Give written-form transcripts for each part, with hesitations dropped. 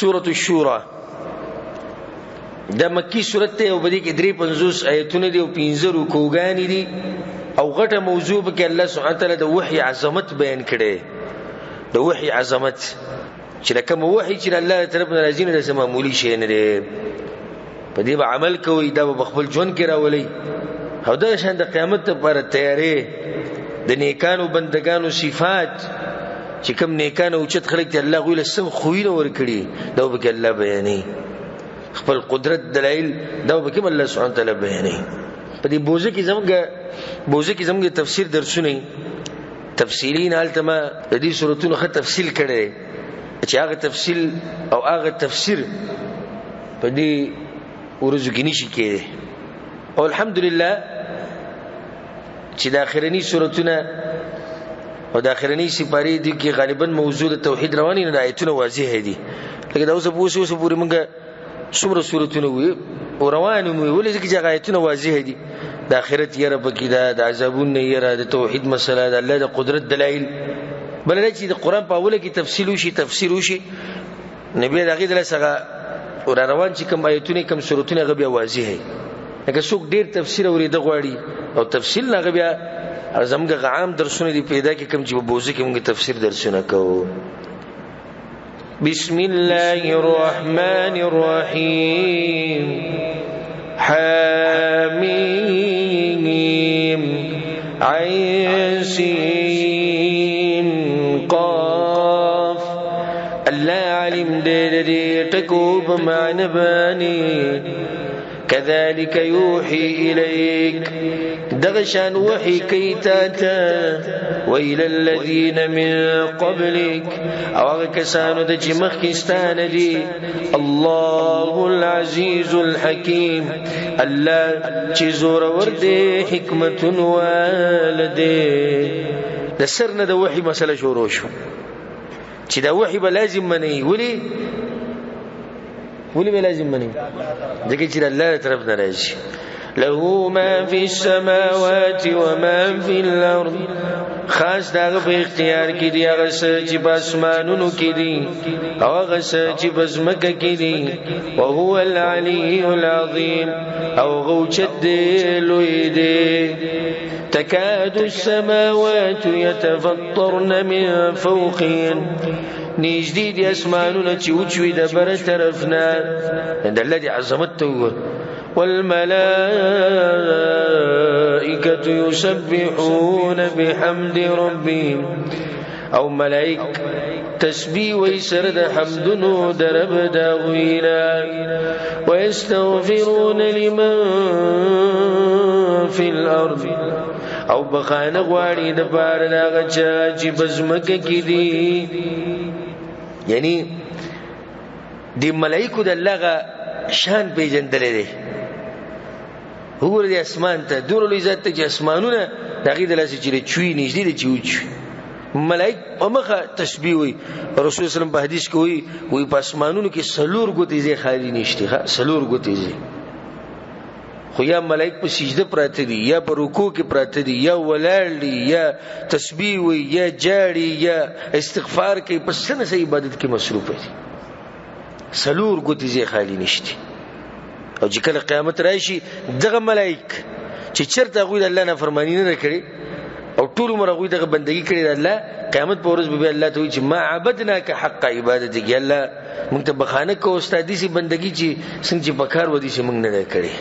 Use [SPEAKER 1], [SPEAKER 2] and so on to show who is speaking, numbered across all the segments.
[SPEAKER 1] سورة الشورى دا مکی سورت ته او په دې کې 53 آیتونه دي او 5 رکوګانې دي. او غټه موضوع پکې الله سبحانه وتعالی د وحي عظمت بیان کړي، د وحي عظمت چې دا کوم وحي چې الله طرف نه راځي، نو داسې معمولي شی نه دی. په دې به عمل کوئ، دا به په خپل ژوند کې راولئ. او دغه شان د قیامت لپاره تیارې، د نیکانو بندګانو صفات چې کوم نیکان او اوچت خلک دي، الله هغوی له سم خویونه ورکړي، دا به پکې الله بیانوي. خپل قدرت دلایل دا به پکې هم الله سبحانه وتعالی بیانوي. په دې بوزه کې زموږ، بوزه کې زموږ تفسیر درسونه تفصیلي نه، هلته ما د دې سورتونو ښه تفصیل کړی چې هغه تفصیل او هغه تفسیر په دې ورځو کې نشي کېدی. او الحمدلله چې د آخرني سورتونه او د آخرني سپارې دي کې غالبا موضوع د توحید رواني نه، آیتونه واضح دي. لکه دا اوس اوس اوس پورې موږ څومره سورتونه وي او روان مو وي، ولې؟ ځکه چې هغه آیتونه واضح دي. د آخرت یره پکې ده، د عذابونو یره، د توحید مسله، د الله د قدرت دلایل. بل دا چې د قرآن په اوله کې تفصیل وشي، تفسیر وشي، نو بیا د هغې د لاسه هغه را روان چې کوم آیتونه کوم سورتونه هغه بیا واضح دي. لکه څوک ډېر تفسیر اورېده غواړي او تفصیل نه، هغه بیا زموږ هغه عام درسونه دي پیدا کړي کوم چې په بوزه کې موږ تفسیر درسونه کوو. بسم الله الرحمن الرحیم. حامیم عین سین قاف. الله عالم دې د دې ټکو په معنی باندې. كذلك يوحي إليك، دغه شان وحي کوي تا ته، وإلى الذين من قبلك، او هغه کسانو ته چې مخکې ستا نه دي. الله العزيز الحكيم، الله چې زورور دی حکمتونو واله دی. د سر نه د وحي مسله شروع شو چې دا وحي به لازم منئ. ولې؟ ولې به لازم منئ؟ ځکه چې د الله له طرف نه راځي. له ما في السماوات وما في الأرض، خاص د هغه په اختیار کې دي هغه څه چې په اسمانونو کې دي او هغه څه چې په ځمکه کې دي. وهو العلي العظيم، او هغه اوچت دی لوی دی. تكاد السماوات يتفطرن من فوقهن، نږدې دي اسمانونه چې وچوي د بره طرف نه. د الله دې عظمت ته وګوره. والملائكة يسبحون بحمد ربهم، او ملائک تسبیح وی سره د حمدونو د رب د هغوی نه. ويستغفرون لمن في الأرض، او بخانه غواړي د پاره د هغه چا چې په ځمکه کې دي. یعنی د ملائکو د الله هغه شان پېژندلی دی. وګوره دې اسمان ته، دومره لوی ذات ته چې اسمانونه د هغې د لاسه چې چوي نږدې دی چې وچوي. ملائک په مخه تسبیح وایي. رسول الله صلی الله علیه وسلم په حدیث کې وایي، وایي په اسمانونو کې څلور ګوتې ځای خالي نشته، ښه څلور ګوتې ځای. خو یا ملائک په سجده پراته دي، یا په رکوع کې پراته دي، یا ولاړ دي، یا تسبیح وایي، یا جاړي، یا استغفار کوي، په څه نه څه عبادت کې مصروف دي. څلور ګوتې ځای خالي نشته. او چې کله قیامت راشي، دغه ملائک چې چېرته هغوی د الله نافرماني نه ده کړې او ټول عمر هغوی دغه بندګي کړې ده، الله قیامت په ورځ به بیا الله ته وایي چې ما عبدناک حق عبادتک، یا الله موږ ته بخښنه کوه، ستا داسې بندګي چې څنګه چې په کار وه داسې موږ نه ده کړې.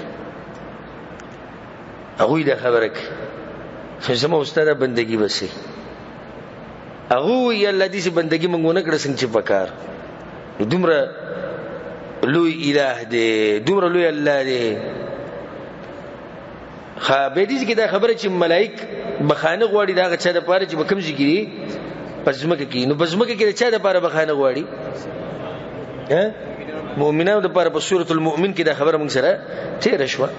[SPEAKER 1] هغوی دا خبره کوي چې زما ستا دا بندګي به څه؟ هغوی وایي یا الله داسې بندګي موږ ونه کړه څنګه چې په کار. نو دومره لوی اله دی، دومره لوی الله دی. ښه، بیا دې کې دا خبره چې ملائک بخښنه غواړي د هغه چا دپاره چې په کوم ځای کې دي؟ په ځمکه کې. نو په ځمکه کې د چا دپاره بخښنه غواړي؟ ها؟ مؤمنانو دپاره. په سورة المؤمن کې دا خبره موږ سره تېره شوه.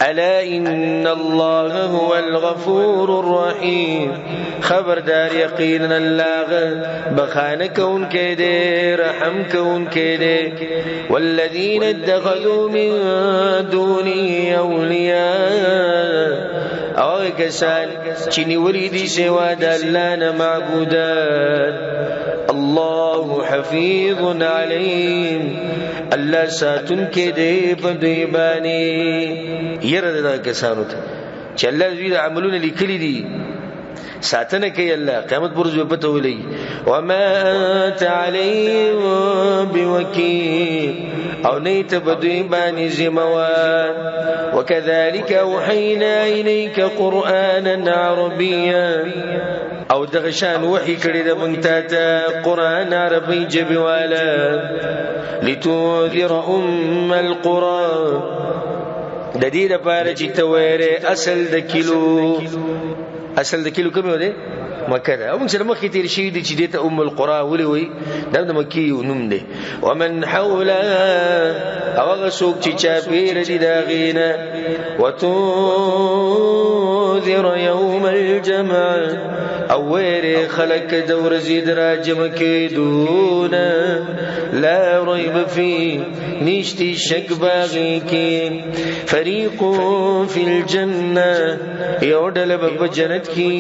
[SPEAKER 1] ألا إن الله هو الغفور الرحيم، خبردار یقینا الله بخانه کون کې دی، رحم کون کې دی. والذین اتخذوا من دونه اولیاء، او هغه کسان چې نیولي دي سوا د الله نه معبودان. الله حفیظ علیهم، الله ساتونکی دی په دوی باندې. یره دغه کسانو ته چې الله دوی د عملونه لیکلي دي، ساتنه کوي الله، قیامت پر ورځ به پته ولګي. وما انت علیهم بوکیل، او نه ته په دوی باندې ذمه وار. وکذلک اوحینا الیک قرآنا عربیا، او دغه شان وحی کړی د مونږ ته قرآن عربي ژبې والا. لتنذر ام القرى، د دې لپاره چې ته ویرې اصل د کلو. اصل د کلو کوم یو دی؟ مکه ده. او موږ سره مخکې تېر شوي دي چې دې ته ام القرى ولې وایي، دا د مکې یو نوم دی. ومن حولها، او هغه څوک چې چاپېره دي د هغې نه. وتنذر یوم الجمع، او ویرې خلک د ورځې د راجمع کېدو نه. لا ریب فیه، نشتی شک باغی کې. فریق فی الجنه، یو ډله به په جنت کې،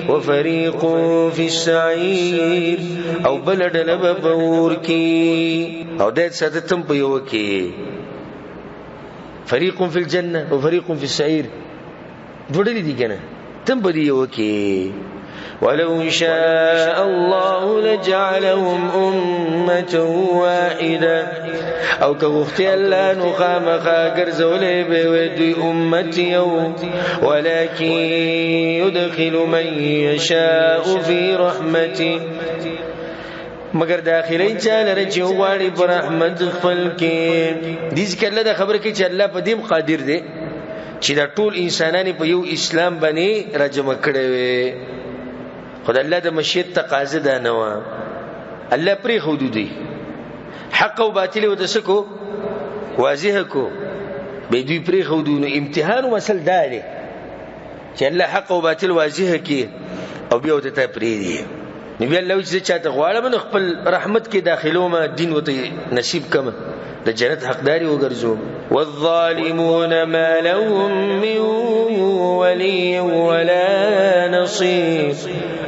[SPEAKER 1] وفریق فی السعیر، او بل ډله به په اور کې. او دا ساته تم په یو کې، فریق فی الجنه وفریق فی السعیر، دوه ډلې دي که نه، تم په دې یو کې. ولو شاء الله لجعلهم أمة واحدة، او که غوښتي الله نو خامخا ګرځولی به وي دوی امت یو، ولكن يدخل من يشاء في رحمته، مګر داخلي چا لره چې وغواړي په رحمت خپل کې. دې ځکه الله دا خبره کوي چې الله په دې قادر دی چې دا ټول انسانان په یو اسلام باندې راجمع کړی وي، خو د الله د مشیت تقاضا دا نه وه. الله پرېښودو دوی حق او باطل یې ورته څه کو؟ واضح کو، بیا دوی پرېښودو. نو امتحان مسل دا دی چې الله حق او باطل واضح کړي او بیا ورته تا پرېږدي. نو بیا الله وایي چې زه چاته غواړم نو خپل رحمت کې داخلوم، دین ورته نصیب کړم، د جنت حقداري وګرځوم. والظالمون ما لهم من ولي ولا نصير،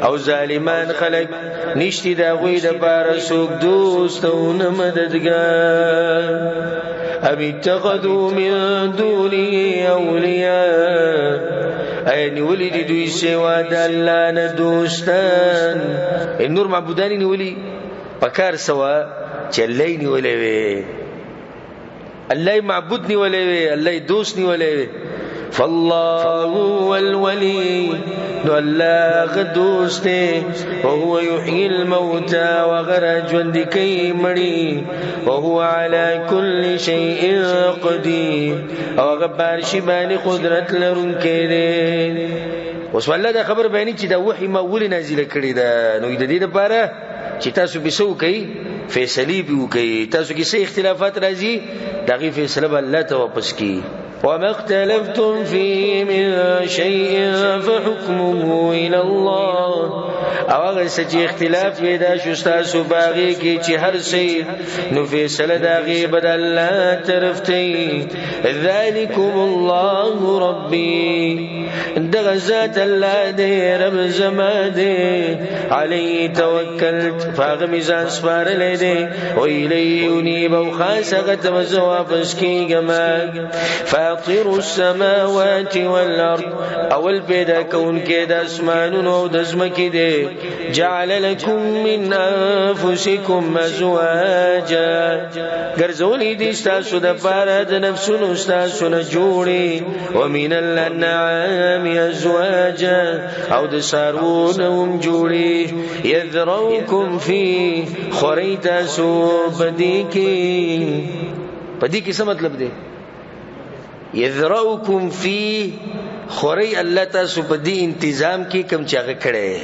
[SPEAKER 1] او ظالمان خلق نشتی د هغوی دپاره څوک دوست او نه مددګار. ام اتخذوا من دونه اولیاء، ایا نیولي دي دوی سوا د الله نه دوستان؟ نور معبودان یې نیولي، پکار څه وه چې الله یې نیولی وی، الله یې معبود نیولی وی، الله یې دوست نیولی وی. فالله هو الولي، نو الله هغه دوست دی. وهو یحیي الموتى، وهغه راژوندي کوي مړي. وهو على كل شيء قدیر، او هغه په هر شي باندې قدرت لرونکی دی. اوس الله دا خبر بیانوي چې دا وحي ما ولې نازله کړې ده؟ نو د دې لپاره چې تاسو پې څه وکړئ، فیصلې پې وکړئ، تاسو کې څه اختلافات راځي د هغې فیصله به الله ته واپس کړي. وما اختلفتم فيه من شيء فحكمه إلى الله، او هغه څه چې اختلاف پیدا شو ستاسو په هغې کې چې هر څه نو فیصله د هغې به د الله طرف ته وي. ذلکم الله ربي، دغه ذات الله دی، رب زما دی. علیه توکلت، په هغه مې ځان سپارلی دی. وإلیه انیب، او خاص هغه ته به زه واپس کېږم. فاطر السماوات والارض، اول پیدا کوونکی د اسمانونو او د ځمکې دی. جعل لكم من انفسکم ازواجا، ګرځولي دي ستاسو دپاره د نفسونو ستاسو نه جوړې. ومن الانعام ازواجا، او د څاروو نه هم جوړې. یذرؤکم فیه، خورئ تاسو په دې کې. په دې کې څه مطلب دی؟ یذرؤکم فیه، خورئ الله تاسو په دې انتظام کې کوم چې هغه کړی.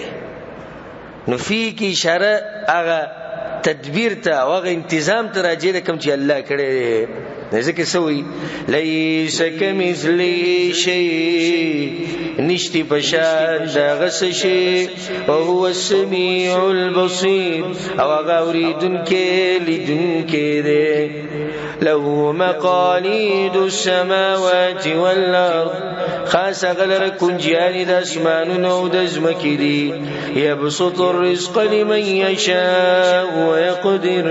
[SPEAKER 1] نو فی کې اشاره هغه تدبیر ته او هغه انتظام ته راجع ده کوم چې الله کړی دی. ځکه څه وایي؟ لیس کمثله شیء، نشتی په شان د هغه څه شی، وهو السمیع البصیر، او هغه اورېدونکی لیدونکی دی. له مقالید السماوات والارض، خاص هغه لره کنجیانې د اسمانونو او د ځمکې دي. یبسط الرزق لمن یشاء ویقدر،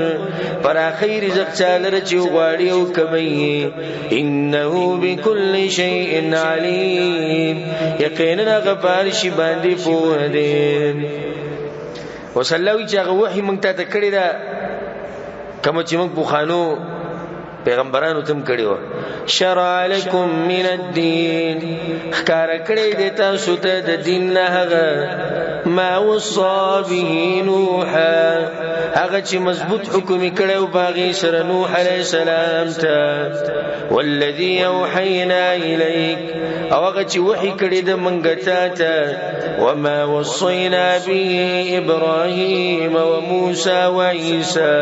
[SPEAKER 1] پراخوي رزق چا لره چې وغواړي او کموي. انه بكل شیء علیم، یقینا هغه په هر شي باندې پوه دی. اوس الله وایي چې هغه وحي موږ تا ته کړې ده کومه چې موږ پخوانو پیغمبرانو ته هم کړې وه. شرع لکم من الدین، ښکاره کړی دی تاسو ته د دین نه هغه ما وصا به نوحا، هغه چې مضبوط حکم یې کړی و په هغې سره نوح علیه السلام ته. والذي اوحینا الیک، او هغه چې وحي کړې ده موږ تا ته. وما وصینا به ابراهیم وموسی وعیسی،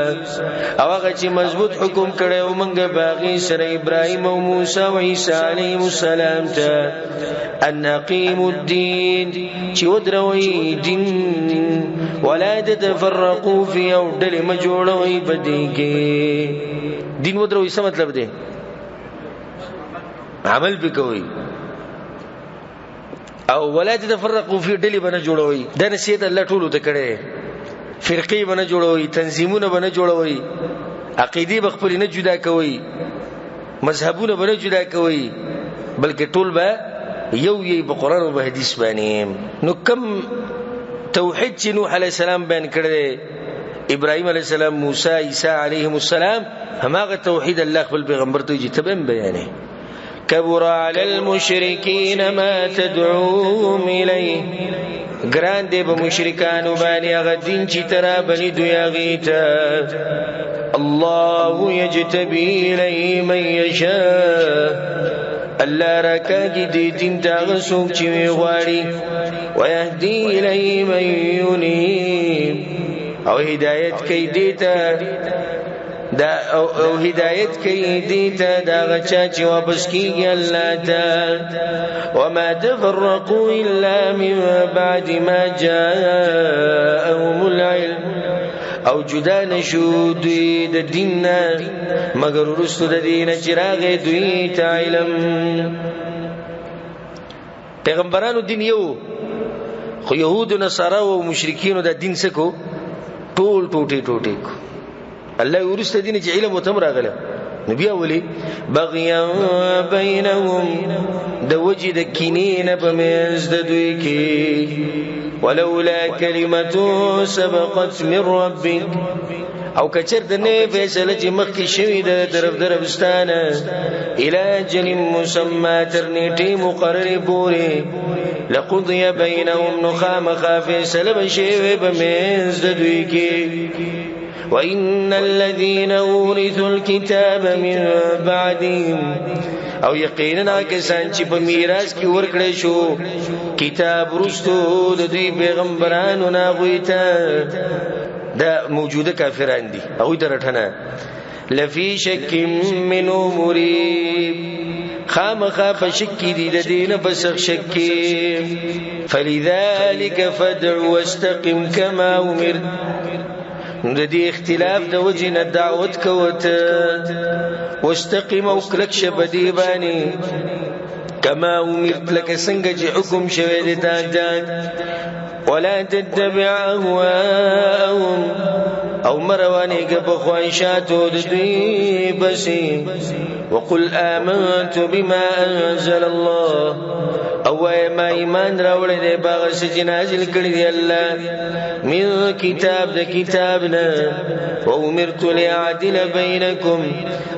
[SPEAKER 1] او هغه چې مضبوط حکم کړی و موږ په هغې سره ابراهیم او موسی او عیسی علیهم السلام ته. ان اقیموا الدین، چې ودروئ دین، ولا تتفرقوا فيه، او ډلې مه جوړوئ په دې کې. دین ودروئ څه مطلب دی؟ عمل پې کوئ. او ولا تتفرقوا فيه، ډلې به نه جوړوئ. دا نصیحت الله ټولو ته کړی، فرقې به نه جوړوئ، تنظیمونه به نه جوړوئ، عقیدې به خپلې نه جدا کوئ، مذهبونه به نه جدا کوئ، بلکې ټول به یو یی په قرآن او په حدیث باندې. نو کم توحید چې نوح علیه السلام بیان کړی دی، ابراهیم علیه السلام، موسی، عیسی علیهم السلام، هماغه توحید الله خپل پیغمبر ته وایي چې ته به هم بیانې. کبر علی المشرکین ما تدعوهم الیه، ګران دی په مشرکانو باندې هغه دین چې ته رابلې دوی هغې ته. الله یجتبي الیه من یشاء، الله راکاږي دې دین ته هغه څوک چې ویې غواړي. ویهدي الیه من ینیب، او هدایت کوي دې ته دا او هدایت کوي دې ته د هغه چا چې واپس کېږي الله ته. وما تفرقوا إلا من بعد ما جاءهم العلم، او جدا نشو دوی د دین نه مګر وروسته د دې نه چې راغی دوی ته علم. پیغمبرانو دین یو، خو یهودو، نصارا او مشرکینو دا دین څه کو؟ ټول ټوټې ټوټې کو. الله وروسته دین چې علم ورته هم راغلی، نو بیا ولې بغیا بینهم، د وجې د کینې نه په منځ د دوی کې. ولولا کلمة سبقت من ربک، او که چېرته نه فیصله چې مخکې شوې ده طرف د رب ستا نه، الی اجل مسمی، تر نېټې مقررې پورې، لقضی بینهم، نو خامخا فیصله به شوې په منځ د دوی کې. وإن الذين أورثوا الكتاب من بعدهم، او یقینا کسان چې په میراث کې ورکړی شو کتاب وروستو د دوی پیغمبرانو نه، هغوی ته دا موجوده کافران دي، هغوی ته رټنه. لفی شک منه مریب، خامخا په شک کې دي د دې نه په سخت شک کې. فلذلک فادع واستقم کما امرت، نو د دې اختلاف د وجې نه دعوت کوه ته، واستقم او کلک شه په دې باندې، کما امرت، لکه څنګه چې حکم شوی دی تا ته. ولا تتبع اهواءهم، او مه روانېږه په خواهشاتو د دوی پسې. وقل آمنت بما انزل الله، او وایه ما ایمان راوړی دی په هغه څه چې نازل کړي دي الله من کتاب، د کتاب نه. وامرت لأعدل بینکم،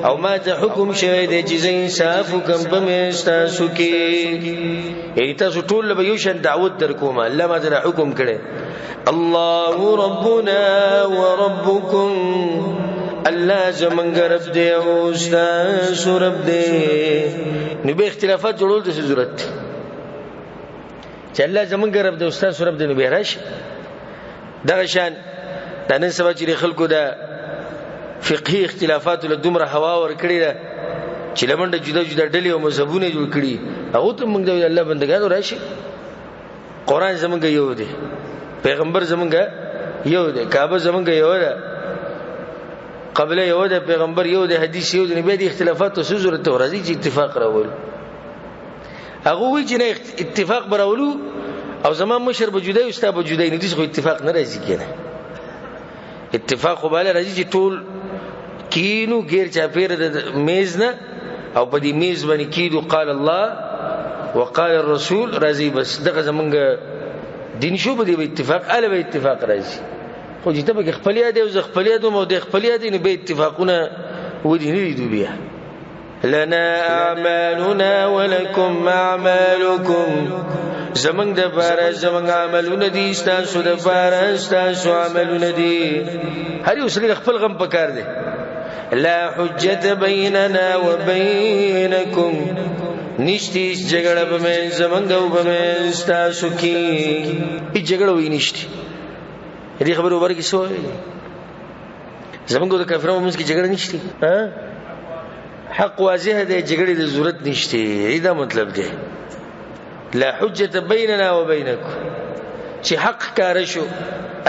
[SPEAKER 1] او ما ته حکم شوی دی چې زه انصاف وکړم په منځ تاسو کې. یعنی تاسو ټول له به یو شان دعوت در کوم، الله ما ته دا حکم کړی. الله ربنا وربکم، الله زمونږ رب دی او ستاسو رب دی. نو بیا اختلافات جوړول ته څه ضرورت دی؟ چې الله زمونږ رب دی او ستاسو رب دی، نو بیا راشي. دغه شان دا نن سبا چې خلکو د فقهي اختلافاتو له دومره هوا ورکړې ده، چې لمنډه جدا جدا ډلې او مذهبونه جوړ کړي، هغو ته موږ د الله بندګانو راشي. قرآن زمونږ یو دی، پیغمبر زمونږ یو دی، کعبه زمونږ یو ده، قبله یو ده، پیغمبر یو دی، حدیث یو دی، بیا دې اختلافاتو څه ضرورت دی؟ راځي چې اتفاق راولو. هغه وایي چې نه اتفاق به راولو او زما مشر به جدا وي ستا به جدا وي، نو داسې خو اتفاق نه راځي که نه. اتفاق خو به هله راځي چې ټول کینو ګیر چاپېره د میز نه، او په دې میز باندې کېدو قال الله وقال الرسول راځي، بس دغه زمونږ دین شو، په دې به اتفاق هله به اتفاق راځي. خو چې ته پکې خپل یاد او زه خپل یادوم او دی خپل یاد، نو بیا اتفاقونه ودې نه لیدو. بیا لنا اعمالنا ولکم اعمالکم، زمونږ دپاره زمونږ عملونه دي، ستاسو دپاره ستاسو عملونه دي. هر یو سړي د خپل غم په کار دی. لا حجة بیننا وبینکم، نشتي هېڅ جګړه په منځ زمونږ او په منځ ستاسو کې، هېڅ جګړه وایي نشتي. دې خبرې مبارکې څه وایي؟ زمونږ د کافرانو په منځ کې جګړه نشتي، حق واضح دی، جګړې د ضرورت نشته. دا مطلب دی لا حجة بیننا وبینکم، چې حق ښکاره شو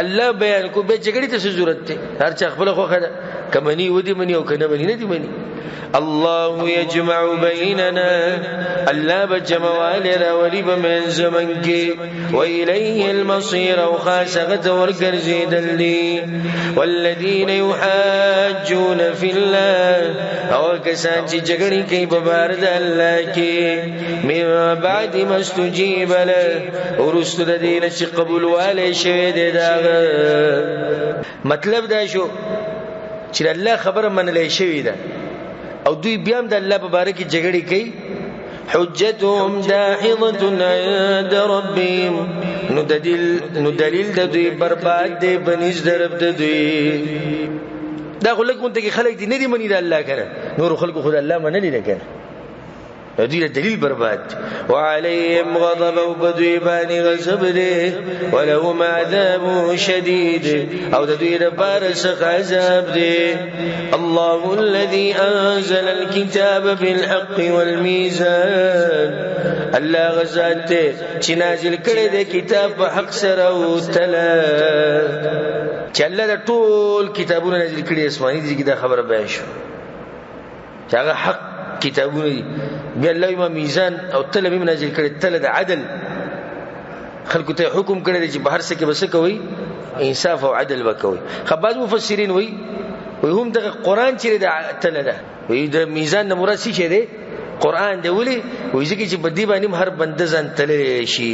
[SPEAKER 1] الله بیان کو، بیا جګړې ته څه ضرورت دی؟ هر چا خپله خوښه ده، که مني ودې مني او که نه مني نه دې مني. الله یجمع بیننا، الله به جمعوالی راولي په منځ زموږ کې، وإلیه المصیر، او خاص هغه ته ورګرځېدل دي. والذین یحاجون فی الله، او کسان چې جګړې کوي په بار د الله کې، من بعد ما استجیب له، وروسته د دې نه چې قبولوالی شوی دی د هغه. مطلب دا شو چې د الله خبره منلی شوې ده او دوی بیا هم د الله په باره کې جګړې کوي. حجتهم داحضة عند ربهم، نو دلیل د دوی برباد دی په نزد د رب د دوی. دا خو لږ غونته کې خلک دي نه دي مني د الله که نه، نورو خلکو خو د الله منلې ده که نه، دوی دلیل برباد. وعليهم غضب او په دوی باندې غضب دی، ولهم عذاب شدید، او د دوی لپاره سخت عذاب دی. الله الذي انزل الكتاب بالحق والميزان، الله غزاد دی چې نازل کړی دی کتاب په حق سره او تله، چې الله د ټول کتابونه نازل کړي اسماني دي کې دا خبره بیان شو چې هغه حق کتابونه دي. بیا الله ما میزان او تله مې نازل کړی، تله د عدل، خلکو ته حکم کړی دی چې په هر څه کې به څه کوئ؟ انصاف او عدل به کوئ. ښه بعض مفسرین وایي هم دغه قرآن چې د تله ده، وایي د میزان نه مراد څه شی دی؟ قرآن دی. ولې؟ وایي ځکه چې په دې باندې هم هر بنده ځان تللی شي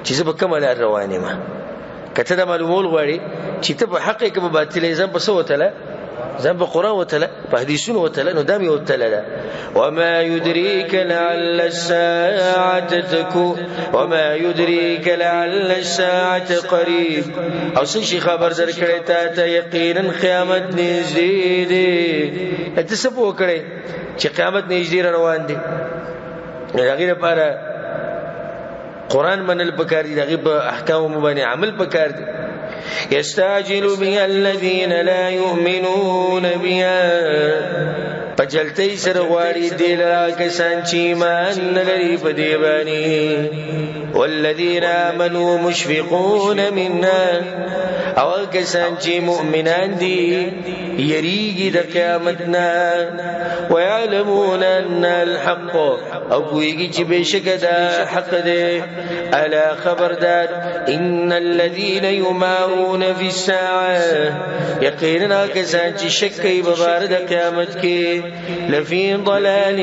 [SPEAKER 1] چې زه په کومه لار روان یم. که ته دا معلومول غواړې چې ته په حق یې که په باطل یې، ځان په څه وتله؟ ځان په قرآن وتله، په حدیثونو وتله، نو دا مې وتله ده. وما يدريك لعل الساعة تكون، وما يدريك لعل الساعة قريب، او څه شي خبر درکړی تا ته یقینا قیامت نږدې دی. ته څه پوه کړی چې قیامت نږدې را روان دی؟ د هغې لپاره قرآن منل پکار دي، د هغې په احکامو باندې عمل پکار دی. يستعجل بها الذين لا يؤمنون بها، په جلتۍ سره غواړي دې لره کسان چې ایمان نه لري په دې باندې. والذین آمنوا مشفقون منها، او کسان چې مؤمنان دي یریږي د قیامت نه. ويعلمون أن الحق، او پوهیږي چې بېشکه دا حق دی. الا خبردار، ان الذين يمارون في الساعة، یقینا کسان چې شک کوي په باره د قیامت کې، لفي ضلال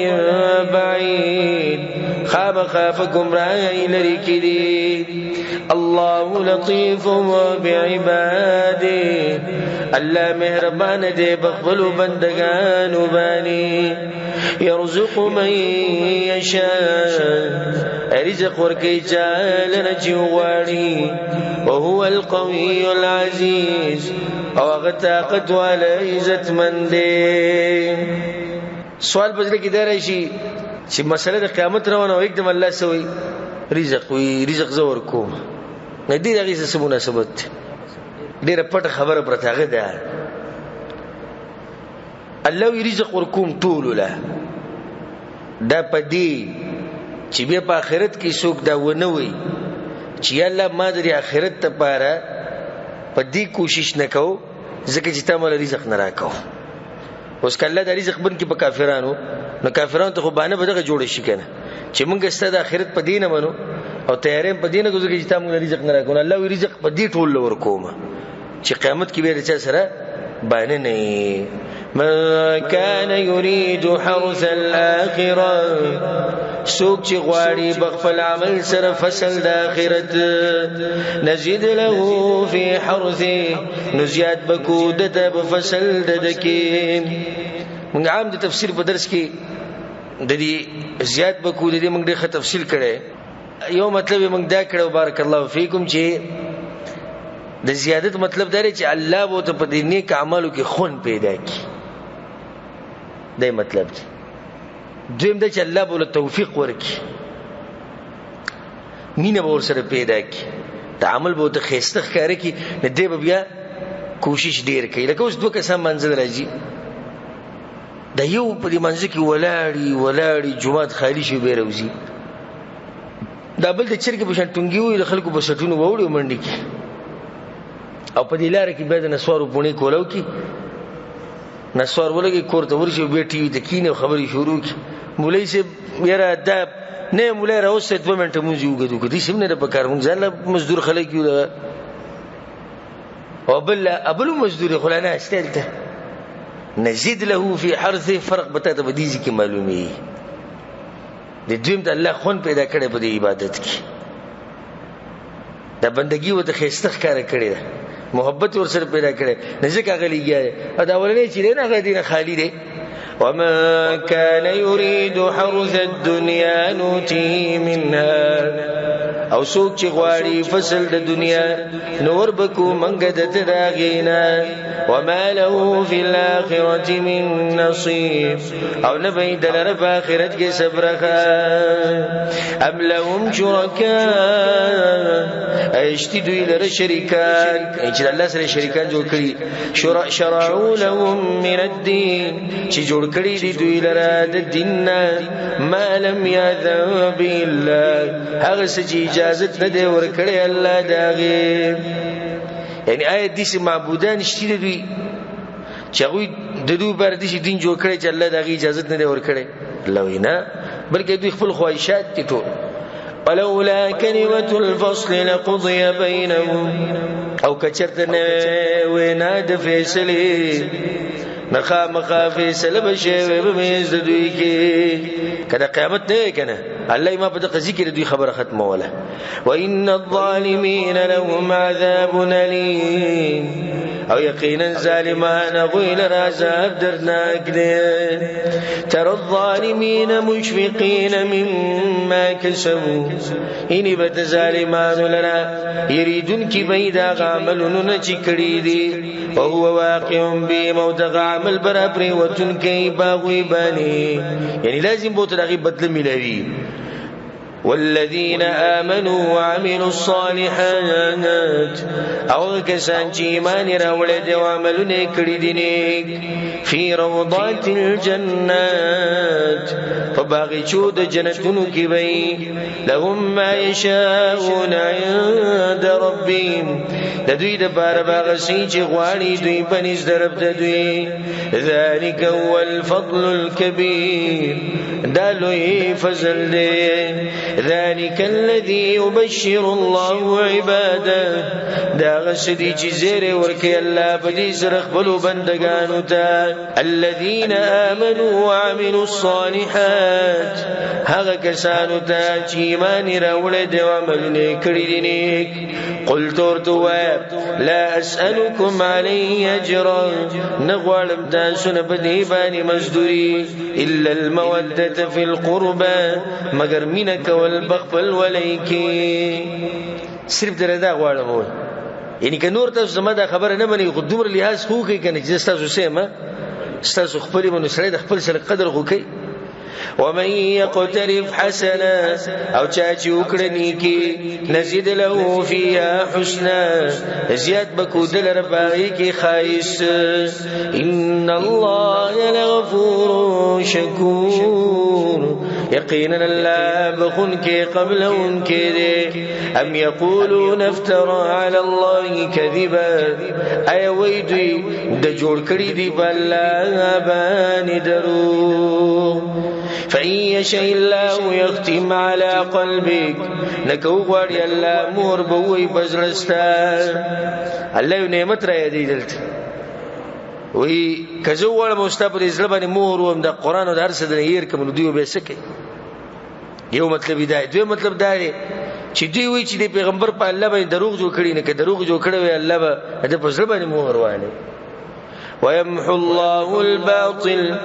[SPEAKER 1] بعید، خامخا په ګمراهۍ لرې کې دي. الله لطیف بعباده، الله مهربان دی په خپلو بندګانو باندې. يرزق من يشاء، رزق ورکوي چا لره چې وغواړي. وهو القوي العزيز، او هغه طاقت والا عزتمن دی. سوال په زړه کې دا راشي چې مسله د قیامت روانه او یکدم الله څه وایي؟ رزق وایي، رزق زه ورکوم. نه دې د هغې څه مناسبت دی؟ ډېره پټه خبره پرته هغه ده. الله وایي رزق ورکوم ټولو له، دا په دې چې بیا په آخرت کې څوک دا ونه وایي چې یا الله ما د دې آخرت لپاره په دې کوشش نه کوو ځکه چې تا ماله رزق نه راکوو. اوس که الله دا رزق بند کړي په کافرانو، نو کافرانو ته خو بانه به دغه جوړه شي که نه، چې موږ ستا د آخرت په دې نه منو او تیاری هم په دې نه کوو ځکه چې تا موږ له رزق نه راکوو. نو الله وایي رزق په دې ټول له ورکوم چې قیامت کې بیا د چا سره بانه نه وي. من كان يريد حرث الآخرة، څوک چې غواړي په خپل عمل سره فصل د آخرت، نزيد له في حرثه، نو زیات به کو ده ته په فصل د ده کې. موږ عام د تفسیر په درس کې د دې زیات به کو د دې موږ ډېر ښه تفصیل کړی. یو مطلب یې موږ دا کړی، بارک الله فیکم، چې د زیادت مطلب دا دی چې الله به ورته په دې نیک اعمالو کې خوند پیدا کړي، دا یې مطلب دی. دویم دا چې الله به ورله توفیق ورکړي، مینه به ورسره پیدا کړي، د عمل به ورته ښایسته ښکاره کړي، نو دی به بیا کوشش ډېر کوي. لکه اوس دوه کسان منزل راځي، دا یو په دې منځ کې ولاړي ولاړي جومات خالي شي بیا راوځي، دا بل د چرګې په شان ټونګي وي، د خلکو په سټونو ووړي او منډې کړي، او په دې لاره کې بیا د نسوارو پوڼې کولو کړي، نسوار ولګي کور ته ورشي او بیا ټي وي ته کښېني او خبرې شروع کړي. مولوي صاحب یاره دا نه مولوي راوستی 2 منټه مونځ یې اوږد وکړو، داسې هم نه ده په کار، مونږ ځان له مزدور خلک یو، دغه او بل بل هم مزدور دی خو لا ناست دی هلته. نزید له فی حرثه، فرق به تا ته په دې ځای کې معلومېږي. د دویم ته الله خوند پیدا کړی په دې عبادت کې، دا بندګي ورته ښایسته ښکاره کړې ده، محبت یې ورسره پیدا کړی، نو ځکه هغه لګیا دی. او دا اولنی چې دی نه هغه دې نه خالي دی. وما كان يريد حرث الدنيا نوتيه منها، او څوک چې غواړي فصل د دنیا نو ور به کړو موږ ده ته د هغې نه. وما له في الآخرة من نصيب، او نه به یې ده لره په آخرت کې څه برخه. ام لهم شرکاء، ایشتي دوی لره شریکان، چې د الله سره شریکان جوړ کړي. شرعوا لهم من الدين، چې جوړ کړي دي دوی لره د دین نه ما لم یأذن به الله، هغه څه چې اجازت نه دی ورکړی الله د هغې. یعنی آیا داسې معبودان شته د دوی چې هغوی د دوی لپاره داسې دین جوړ کړی چې الله د هغې اجازت نه دی ورکړی؟ الله وایي نه، بلکې دوی خپل خواهشات دي ټول. ولولا کلمة الفصل لقضي بينهم، او که چېرته نه وینا د فیصلې نه خامخا فیصله به شوې په منځ د دوی کې. که د قیامت نه وی که نه، الله یې ما په دغه ځای کې د دوی خبره ختموله. وإن الظالمین لهم عذاب ألیم، او یقینا ظالمان هغوی لره عذاب دردناک دی. ترى الظالمین مشفقین مما کسبوا، اینې به د ظالمانو لره یریدونکي به یې د هغه عملونو نه چې کړي دي. وهو واقع بهم، او دغه عمل به راپرېوتونکی په هغوی باندې، یعنې لازم به ورته د هغې بدله میلاوي. والذین آمنوا وعملوا الصالحات، او کسان چې ایمان یې راوړی دی او عملونه یې کړي دي نیک، فی روضات الجنات، په باغچو د جنتونو کې به وي. لهم ما یشاءون عند ربهم، د دوی دپاره به هغه څه چې غواړي دوی په نزد رب د دوی. ذلک هو الفضل الکبیر، دا لوی فضل دی. ذلك الذي يبشر الله عباده، دا هغه څه دي چې زیری ورکوي الله په دې سره خپلو بندګانو ته. الذين آمنوا وعملوا الصالحات، هغه کسانو ته چې ایمان یې راوړی دی او عملونه یې کړي دي نیک. قلت ورته ووایه لا أسألكم عليه أجرا، نه غواړم تاسو نه په دې باندې مزدوري، إلا المودة في القربى، مګر مینه کول په خپل ولۍ کې. صرف درته دا غواړم ووایي، یعنې که نور تاسو زما دا خبره نه منئ خو دومره لحاظ خو وکړئ که نه چې زه ستاسو څه یم، ستاسو خپل یم، نو سړی د خپل سره قدر خو کوي. ومن يقترف حسنا، او چا چې وکړه نیکي، نزيد له فيها حسنا، زیات به کو ده لره په هغې کې ښایست. ان الله لغفور شکور، یقینا الله بخون کې قبلون کې دی. ام یقولون افترا علی الله کذبا، ای وای دوی د جوړ کړی دی په الله باندې درو. فإن يشاء الله يختم على قلبك، نکو غواړي الله مور به وای بزړستا. الله یو نعمت را یادې دلته وی که زه وغواړم او ستا په دې زړه باندې مهر ووهم، د قرآن او د هر څه درنه هېر کړم، نو دوی به بیا څه کوي؟ یو مطلب یې دا دی. دویم مطلب دا دی چې دوی وایي چې د پیغمبر په الله باندې دروغ جوړ کړي، نه که دروغ جوړ کړی وای الله به د ده په زړه باندې مهر والي. ويمحو الله الباطل،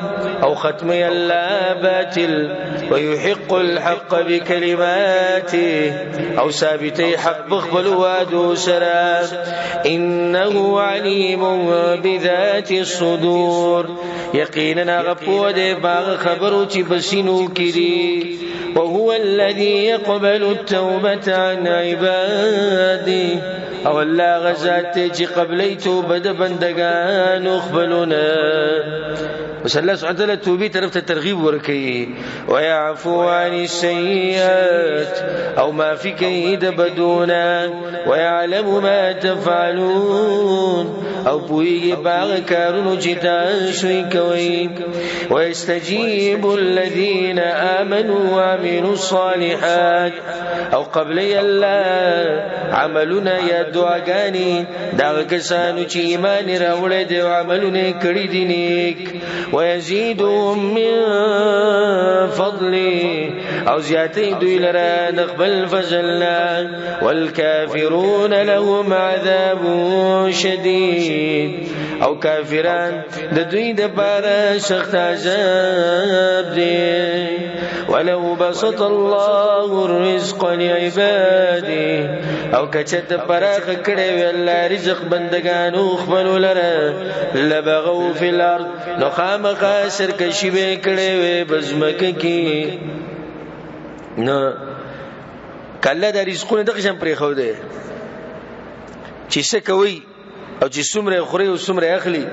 [SPEAKER 1] او ختمي الله باطل، ويحق الحق بكلماته، او ثابتي حق بخبل وادو سرا. انه عليم بذات الصدور، یقینا هغه پوه دی په هغه خبرو چې بسینو کې دي. وهو الذي يقبل التوبة عن عباده، او الله هغه ذات دی چې قبلوي توبه د بندګانو خپلونه. اوس الله سبحانه وتعالی توبې طرف ته ترغیب ورکوي. ويعفو عن السيئات، او معافي کوي د بدونه. ويعلم ما تفعلون، او پوهېږي په هغه کارونو چې تاسو یې کوئ. ويستجيب الذين آمنوا وعملوا الصالحات، او قبلوي الله عملونه یا دعاګانې د هغه کسانو چې ایمان یې راوړی دی او عملونه یې کړي دي نیک. ويزيدهم من فضله، او زیاتوي دوی لره د خپل فضل نه. والکافرون لهم عذاب شدید، او کافران د دوی دپاره سخت عذاب دی. ولو بسط الله الرزق لعباده، او که چېرته پراخه کړی وی الله رزق بندګانو خپلو لره، لبغوا فی الارض، نو خامخا سرکشي به یې کړې وی په ځمکه کې. نو که الله دا رزقونه دغه شان پرېښودی چې څه کوي او چې څومره یې خوري او څومره یې اخلي،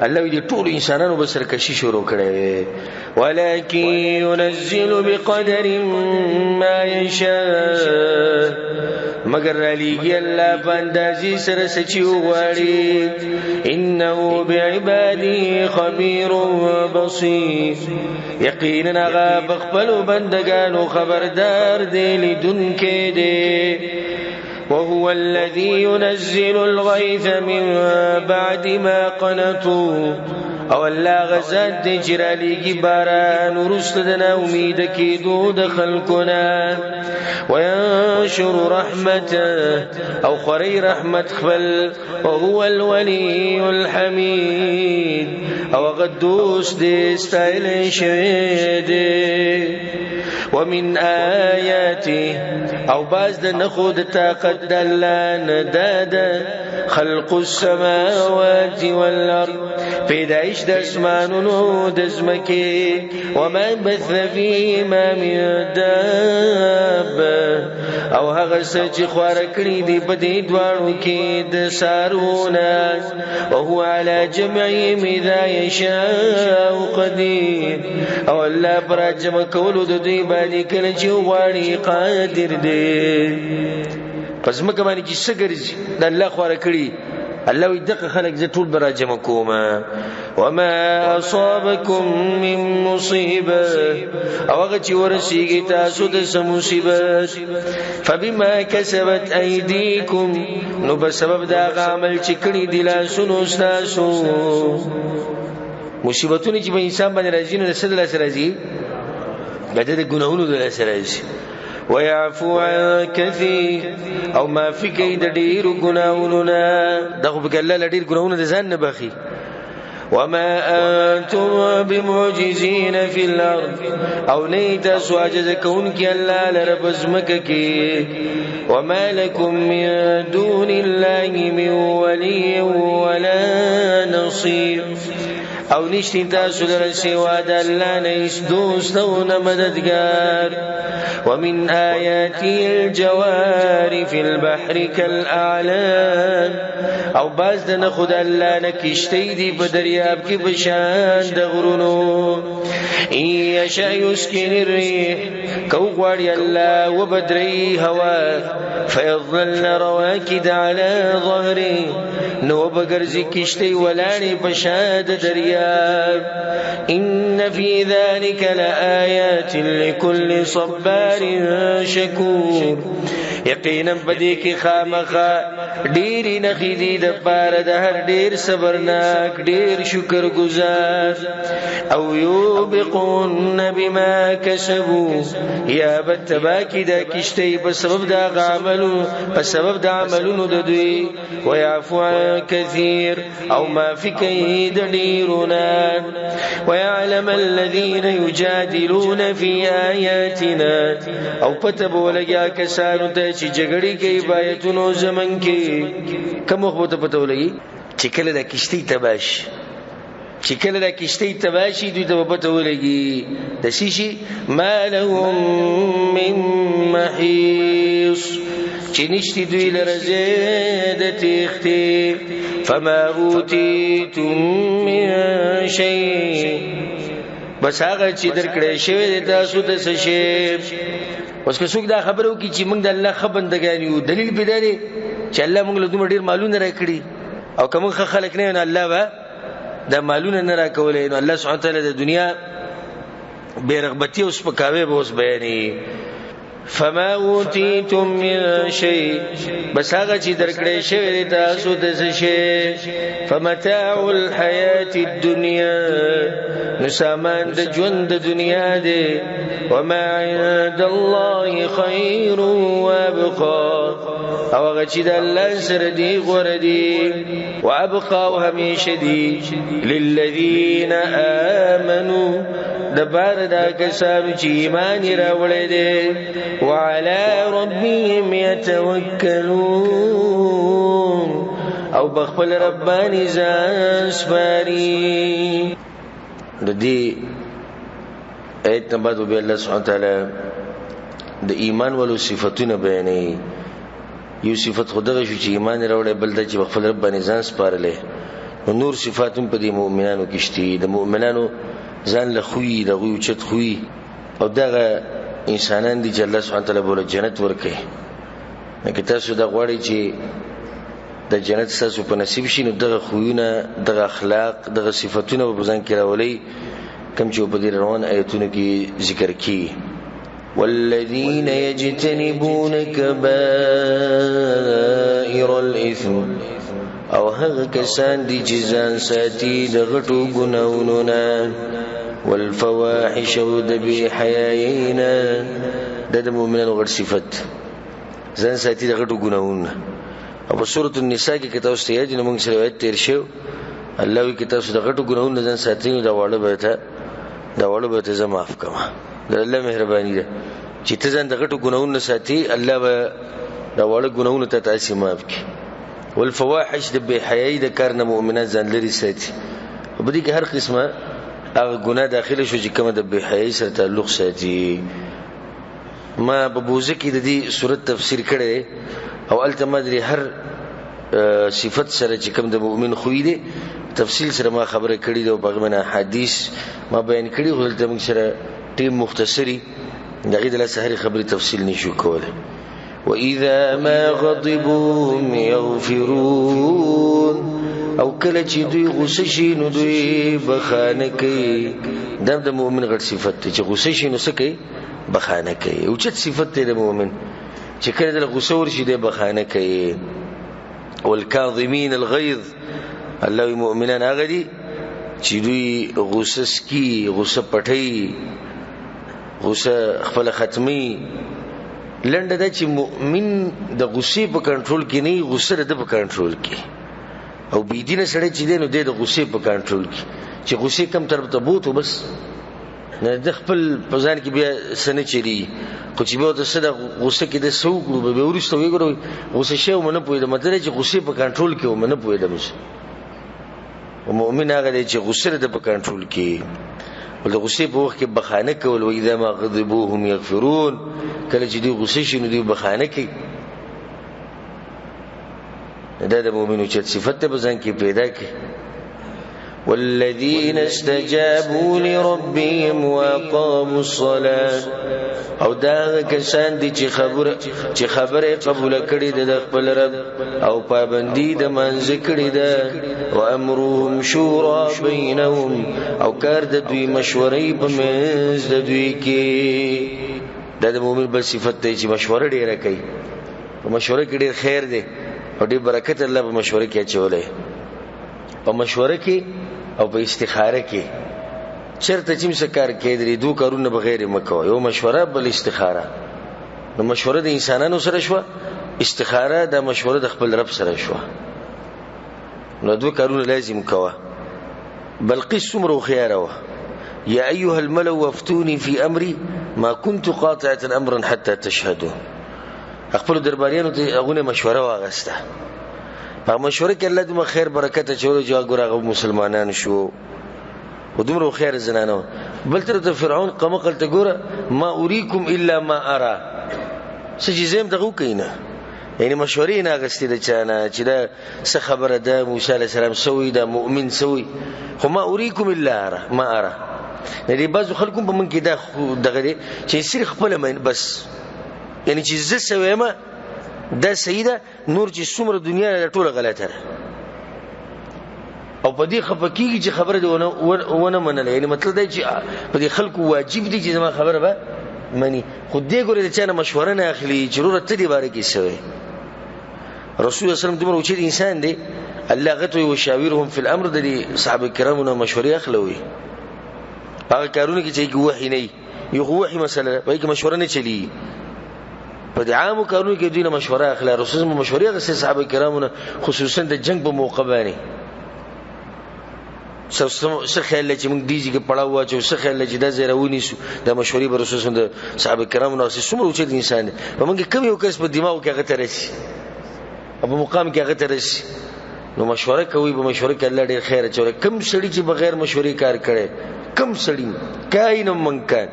[SPEAKER 1] الله وایي دې ټولو انسانانو به سرکشي شروع کړې وي. ولكن ينزل بقدر ما يشاء، مګر رالیږي الله په اندازې سره څه چې وغواړي. انه بعباده خبیر بصیر، یقینا هغه په خپلو بندګانو خبردار دی، لیدونکی دی. وهو الذي ينزل الغيث من بعد ما قنطوا، او الله غزاد دی چې رالیږي باران وروسته د ناامیده کېدو د خلکو نه. وينشر رحمته، او خوري رحمت خپل. وهو الولي الحمید، او هغه دوست دی ستایلی شوی دی. ومن آیاته، او باز د نښو د طاقت د الله نه دا ده، خلق السماوات والارض، پیدایش د اسمانونو د ځمکې. وما بث فیهما من دابة، او هغه څه چې خواره کړي دي په دې دواړو کې د څاروونه. وهو على جمعهم اذا يشاء قدیر، او الله پر جمع کولو د دوی باندې کله چې وغواړي قادر دی. په ځمکه باندې چې څه ګرځي د الله خواره کړي، الله وایي دغه خلک زه ټول به راجمع کوم. وما اصابکم من مصیبه، او هغه چې ورسیږي تاسو ته څه مصیبت، فبما کسبت ایدیکم، نو په سبب د هغه عمل چې کړي دي لاسونو ستاسو. مصیبتونه چې په انسان باندې راځي نو د څه د لاسه راځي؟ د ده د ګناهونو د لاسه راځي. ويعفو عن كثير، او معافي کوي د ډېرو ګناهونو نه. دا خو پکې الله له ډېر ګناهونه د ځان نه بخښي. وما أنتم بمعجزين في الأرض، او نه تاسو عاجز کوونکي الله لره په ځمکه کې. وما لكم من دون الله من ولي ولا نصير، او نشتی تاسو لره سوا د الله نه هیڅ دوست او نه مددګار. ومن آیاته الجوار فی البحر کالاعلام، او باز د نښو د الله نه کښتۍ دي په دریاب کې په شان د غرونو. ان یشأ یسکن الریح، که وغواړي الله وبدري هوا، فیظللن رواکد علی ظهره، نو وبګرځي کښتۍ ولاړې په شا د دریاب. ان فی ذلک لآیات لکل صبار شکور، یقینا په دې کې خامخا ډېرې نښې دي دپاره د هر ډېر صبرناک ډېر شکرګزار. او یوبقون بما کسبو، یا به تباه کړي دا کښتۍ په سبب د هغه عملونو، په سبب د عملونو د دوی. ویعفو عن کثیر، او معافي کوي د ډېرو نه. ویعلم الذین یجادلون فی آیاتنا، او پته به ولګي هغه کسانو ته چې جګړې کوي په آیتونو زموږ کې. کوم وخت به ورته پته ولګي؟ چې کله دا کښتۍ تباه شي، چې کله دا کښتۍ تباه شي دوی ته به پته ولګي د څه شي؟ ما لهم من محیص، چې نشتي دوی لره ځای د تېښتې. فما اوتیتم من شیء، بس هغه چې درکړی شوی دی تاسو ته څه شی. اوس که څوک دا خبره وکړي چې موږ د الله ښه بندګان یو، دلیل پرې دا دی چې الله موږ له دومره ډېر مالونه راکړي، او که موږ ښه خلک نه یو نو الله به دا مالونه نه راکولی. نو الله سبحانه وتعالی د دنیا بې رغبتي او سپکاوی به اوس بیانوي. فما اوتیتم من شیء، بس هغه چې درکړی شوی دی تاسو ته څه شی. فمتاع الحیات الدنیا، نو سامان د ژوند د دنیا دی. وما عند الله خیر وابقا، او هغه چې د الله سره دی غوره دی. وابقا، او همیشه دی. للذین آمنو، د پاره دا کسانو چې ایمان یې راوړی دی. وعلى ربهم يتوکلون، او په خپل رب باندې ځان سپاري. د دې آیت نه بعد بیا الله سبحانه وتعالی د ایمان والو صفتونه بیانوي. یو صفت خو دغه شو چې ایمان یې راوړی، بل دا چې په خپل رب باندې ځان سپارلی. نو نور صفات هم په دې مؤمنانو کې شته. د مؤمنانو ځان له خوی، د هغوی اوچت خوی، او دغه انسانان دي چې الله سبحانه وتعالی به ورله جنت ورکوي. نو که تاسو دا غواړئ چې د جنت ستاسو په نصیب شي، نو دغه خویونه، دغه اخلاق، دغه صفتونه به په ځان کې راولئ، کوم چې په دې روان آیتونو کې ذکر کیږي. والذین یجتنبون کبائر الاثم، او هغه کسان دي چې ځان ساتي د غټو ګناهونو نه. والفواحش، او د بې حیایۍ نه. دا د مؤمنانو غټ صفت، ځان ساتي د غټو ګناهونو نه. او په سورة النساء کې که تاسو ته یاد وي، نو موږ سره روایت تېر شوی، الله وایي که تاسو د غټو ګناهونو نه ځان ساتئ، نو دا واړه به ته زه معاف کړم. د الله مهرباني ده چې ته ځان د غټو ګناهونو نه ساتي، الله به دا واړه ګناهونه ته تاسې معاف کړي. والفواحش، د بې حیایۍ د کار نه مؤمنان ځان لرې ساتي. او په دې کې هر قسمه هغه ګناه داخله شو چې کومه د بې حیایۍ سره تعلق ساتي. ما په بوزه کې د دې سورت تفسیر کړی، او هلته ما د هر صفت سره چې کوم د مؤمن خوی دی تفصیل سره ما خبره کړې ده، او په هغه باندې احادیث ما بیان کړي. خو دلته موږ سره ټیم مختصري، د هغې د لاسه هرې خبرې تفصیل نشو کولی. وإذا ما غضبوا هم يغفرون، او کله چې دوی غوسه شي نو دوی بخانه کوي. دا د مؤمن غټ صفت دی چې غوسه شي نو څه کوي؟ بخانه کوي. اوچت صفت دی د مؤمن چې کله د غوسه ورشي دی بخانه کوي. والکاظمین الغیظ، الله وی مؤمنان هغه دي چې دوی غوسه سکي، غوسه پټوي، غوسه خپله ختمي. لنډه دا چې مؤمن د غوسې په کنټرول کې نه وي، غوسه د ده په کنټرول کې. او بې دینه سړی چې دی نو دی د غوسې په کنټرول کې، چې غوسې کم طرف ته بوتو بس نه د خپل په ځان کې بیا څه نه چلېږي. خو چې بیا ورته څه د غوسه کې د څه وکړو، بیا وروسته ویې ګورو غوسه شوی وم نه پوهېدم، مطلب چې غوسې په کنټرول کې وم نه پوهېدم. او مؤمن هغه دی چې غصه ده په کنټرول کې، او د غصې په وخت کې بخانه کول. واذا ما غضبوا هم یغفرون، کله چې دوی غصه شي نو دوی بخانه کوي. دا د مؤمن اوچت صفت ته په ځان کې پیدا کړي. والذین استجابوا لربهم واقاموا الصلاة، او دا هغه کسان دي چې خبره قبول کړي ده د خپل رب او پابندي د منځ کړي ده. وامرهم شورا بینهم، او کار د دوی مشورې په منځ د دوی کې. دا د مؤمن بل صفت دی چې مشوره ډیره کوي. په مشوره کې ډیر خیر دی او ډیر برکت الله په مشوره کې اچولی. په مشوره کې او په استخاره کې چرته چې څه کار کېدلی دوه کارونه بغیر مه کوه، یو مشوره بل استخاره. نو مشوره د انسانانو سره شوه، استخاره د مشوره د خپل رب سره شوه. نو دوه کارونه لازم کوه. بلقیس څومره هوښیاره وه، یا ایها الملأ افتوني فی امري ما كنت قاطعة امرا حتى تشهدون. خپلو درباریانو ته هغونه مشوره واخیسته. په مشوره کې الله دومره خیر برکت اچولی چې ګوره هغه مسلمانان شو، او دومره هوښیاره زنانه وه. بل طرف ته فرعون قمقل ته ګوره، ما اریکم الا ما ارا، څه چې زه یم دغه وکړئ نه، یعنې مشورې یې نه اخیستې د چا نه چې دا څه خبره ده، موسی علیه السلام څه وایي، دا مؤمن څه وایي، خو ما اریکم الا ما ارا. د دې بعضو خلکو په موږ کې دا دغه دی چې صرف خپله بس، یعنې چې زه څه وایم دا صحیح ده، نور چې څومره دنیا ده ټوله غلطه ده، او په دې خفه کېږي چې خبره دې ونه منله. یعنې مطلب دا چې په دې خلکو واجب دي چې زما خبره به مني، خو دې ګورې د چا نه مشوره نه اخلي چې وروره ته دې باره کې څه وایې. رسول الله صلی الله علیه وسلم دومره اوچت انسان دی، الله هغه ته وایي وشاورهم فی الامر، د دې صحابه کرامو نه مشورې اخله وایي. په هغه کارونو کې چې هغې وحي نه وي، یو خو وحي مسله ده، په هغې کې مشوره نه چلېږي. په دې عامو کارونو کې دوی نه مشوره اخله. رسول الله مشورې اخیستې صحابه کرامو نه، خصوصا د جنګ په موقع باندې. څه خیال دی چې موږ دې ځای کې پړاو واچوو، څه خیال دی چې دا ځای راونیسو، دا مشورې به رسول الله د صحابه کرامو نه اخیستې. څومره اوچت انسان دی، په موږ کې کم یو کس په دماغو کې هغه ته رسي او په مقام کې هغه ته رسي. نو مشوره کوي، په مشوره کې الله ډېر خیر اچولی. کم سړي چې بغیر مشورې کار کړی، کم سړي کاین من کان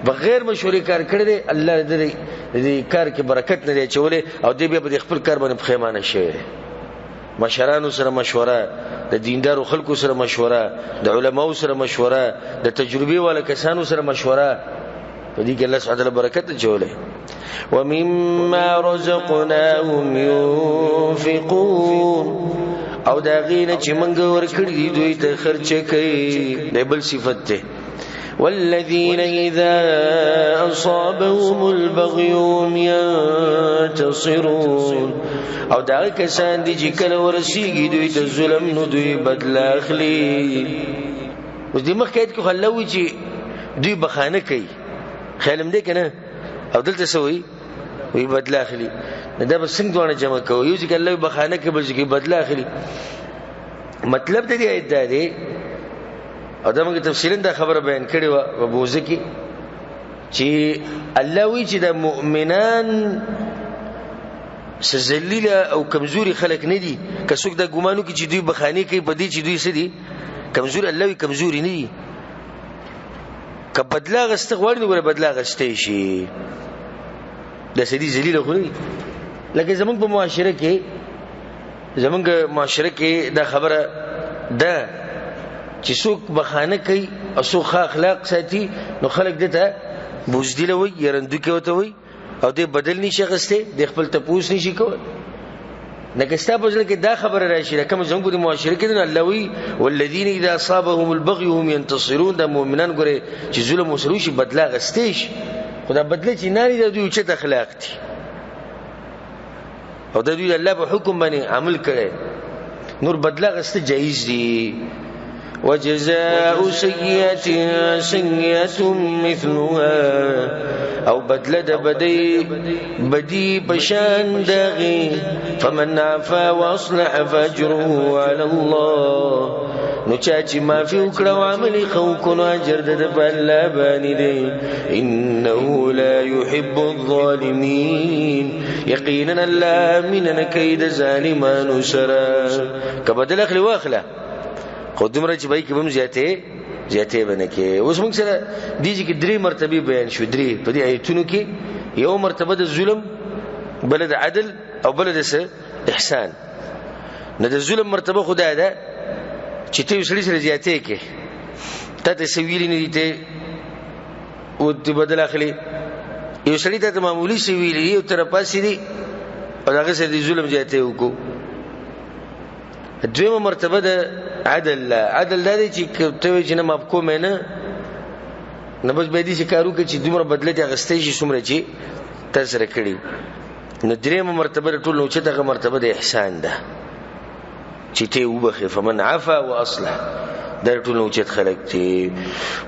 [SPEAKER 1] بغیر مشورې کار کړی دی، الله دې دې کار کې برکت نه دی اچولی، او دی بیا په دې خپل کار باندې پښیمانه شوی دی. مشرانو سره مشوره، د دیندارو خلکو سره مشوره، د علماو سره مشوره، د تجربې والا کسانو سره مشوره، په دې کې الله سبحانه وتعالی برکت اچولی. ومما رزقناهم ينفقون، او د هغې نه چې موږ ورکړي دي دوی ته خرچه کوي. دا بل صفت دی. والذین اذا اصابهم البغي هم ينتصرون، او دا هغه کسان دي چې کله ورسیږي دوی ته ظلم نو دوی بدله اخلي. اوس دې مخکې آیت کې خو الله وایي چې دوی بخانه کوي، خیال هم دی که نه؟ او دلته څه وایي؟ وایي بدله اخلي. نو دا به څنګه دواړه جمع کوو؟ یو ځای کې الله وایي بخانه کوي، بل ځای کې بدله اخلي. مطلب د دې آیت دا دی، او دا موږ تفصیلا دا خبره بیان کړې وه په بوزه کې، چې الله وایي چې دا مؤمنان څه ذلیله او کمزوري خلک نه دي. که څوک دا ګمان وکړي چې دوی بخانې کوي په دې چې دوی څه دي کمزوري، الله وایي کمزوري نه دي. که بدله اخیسته غواړي نو ګوره بدله اخیستی شي، داسې دي ذلیله خو نه دي. لکه زموږ په معاشره کې، زموږ معاشره کې دا خبره ده چې څوک بخانه کوي او څوک ښه اخلاق ساتي نو خلک ده ته بزدله وایي، یرندوکی ورته وایي، او دی بدل نشي اخیستی، دی خپل تپوس نشي کولی. نه که ستا په زړه کې دا خبره راشي لکه زموږ په دې معاشره کې ده، نو الله وایي والذین اذا اصابهم البغي هم ينتصرون. دا مؤمنان ګورې چې ظلم ورسره وشي بدله اخیستی شي، خو دا بدله چې نه دا دوی اوچت اخلاق دي او دا دوی د الله په حکم باندې عمل کړی، نور بدله اخیسته جایز دي. وجزاء سیئة سیئة مثلها، او بدله د بدی پشان دغه. فمن عفا واصلح فاجره على الله، نو چا چې معافي وکړه او عمل یې ښه وکړو نو اجر د ده په الله باندې دی. انه لا يحب الظالمین، یقینا الله مینه نه کوي د ظالمانو سره. که بدله اخلي واخله، خو دومره چې به کې به هم زیاتې زیاتې به نه کوې. اوس موږ سره دې چې کې درې مرتبې بیان شو، درې په دې آیتونو کې، یو مرتبه د ظلم، بله د عدل، او بله د څه؟ احسان. نو د ظلم مرتبه خو دا ده چې ته یو سړي سره زیاتې کوې، تا ته څه ویلي نه دي، ته او ته بدل اخلي. یو سړي ته معمولي څه ویلي دي او ته راپاڅې دي او د هغه سره د ظلم زیاتی وکړو. دویمه مرتبه د عدل ده. عدل دا دی چې که ته وایې چې نه معاف کوم یې نه، نو بس بیا داسې کار وکړه چې دومره بدله ترې اخیستی شي څومره چې تا سره کړي. نو درېیمه مرتبه د ټولو نه اوچته هغه مرتبه د احسان ده چې ته یې وبخښې، فمن عفا واصلح، دا ټول اوچت خلک دي.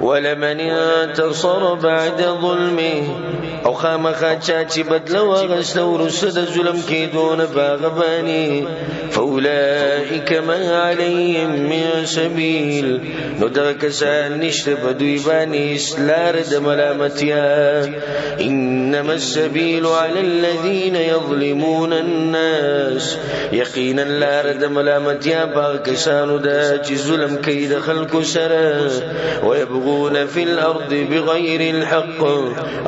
[SPEAKER 1] ولمن انتصر بعد ظلمه، او خامخا چا چې بدله واخیسته وروسته د ظلم کېدو نه په هغه باندې، فاولئک ما علیهم من سبیل، نو دغه کسان نشته په دوی باندې هېڅ لاره د ملامتیا. انما السبیل علی الذین یظلمون الناس، یقینا لاره د ملامتیا په هغه کسانو ده چې ظلم کوي د خلکو سره. ويبغون في الأرض بغير الحق،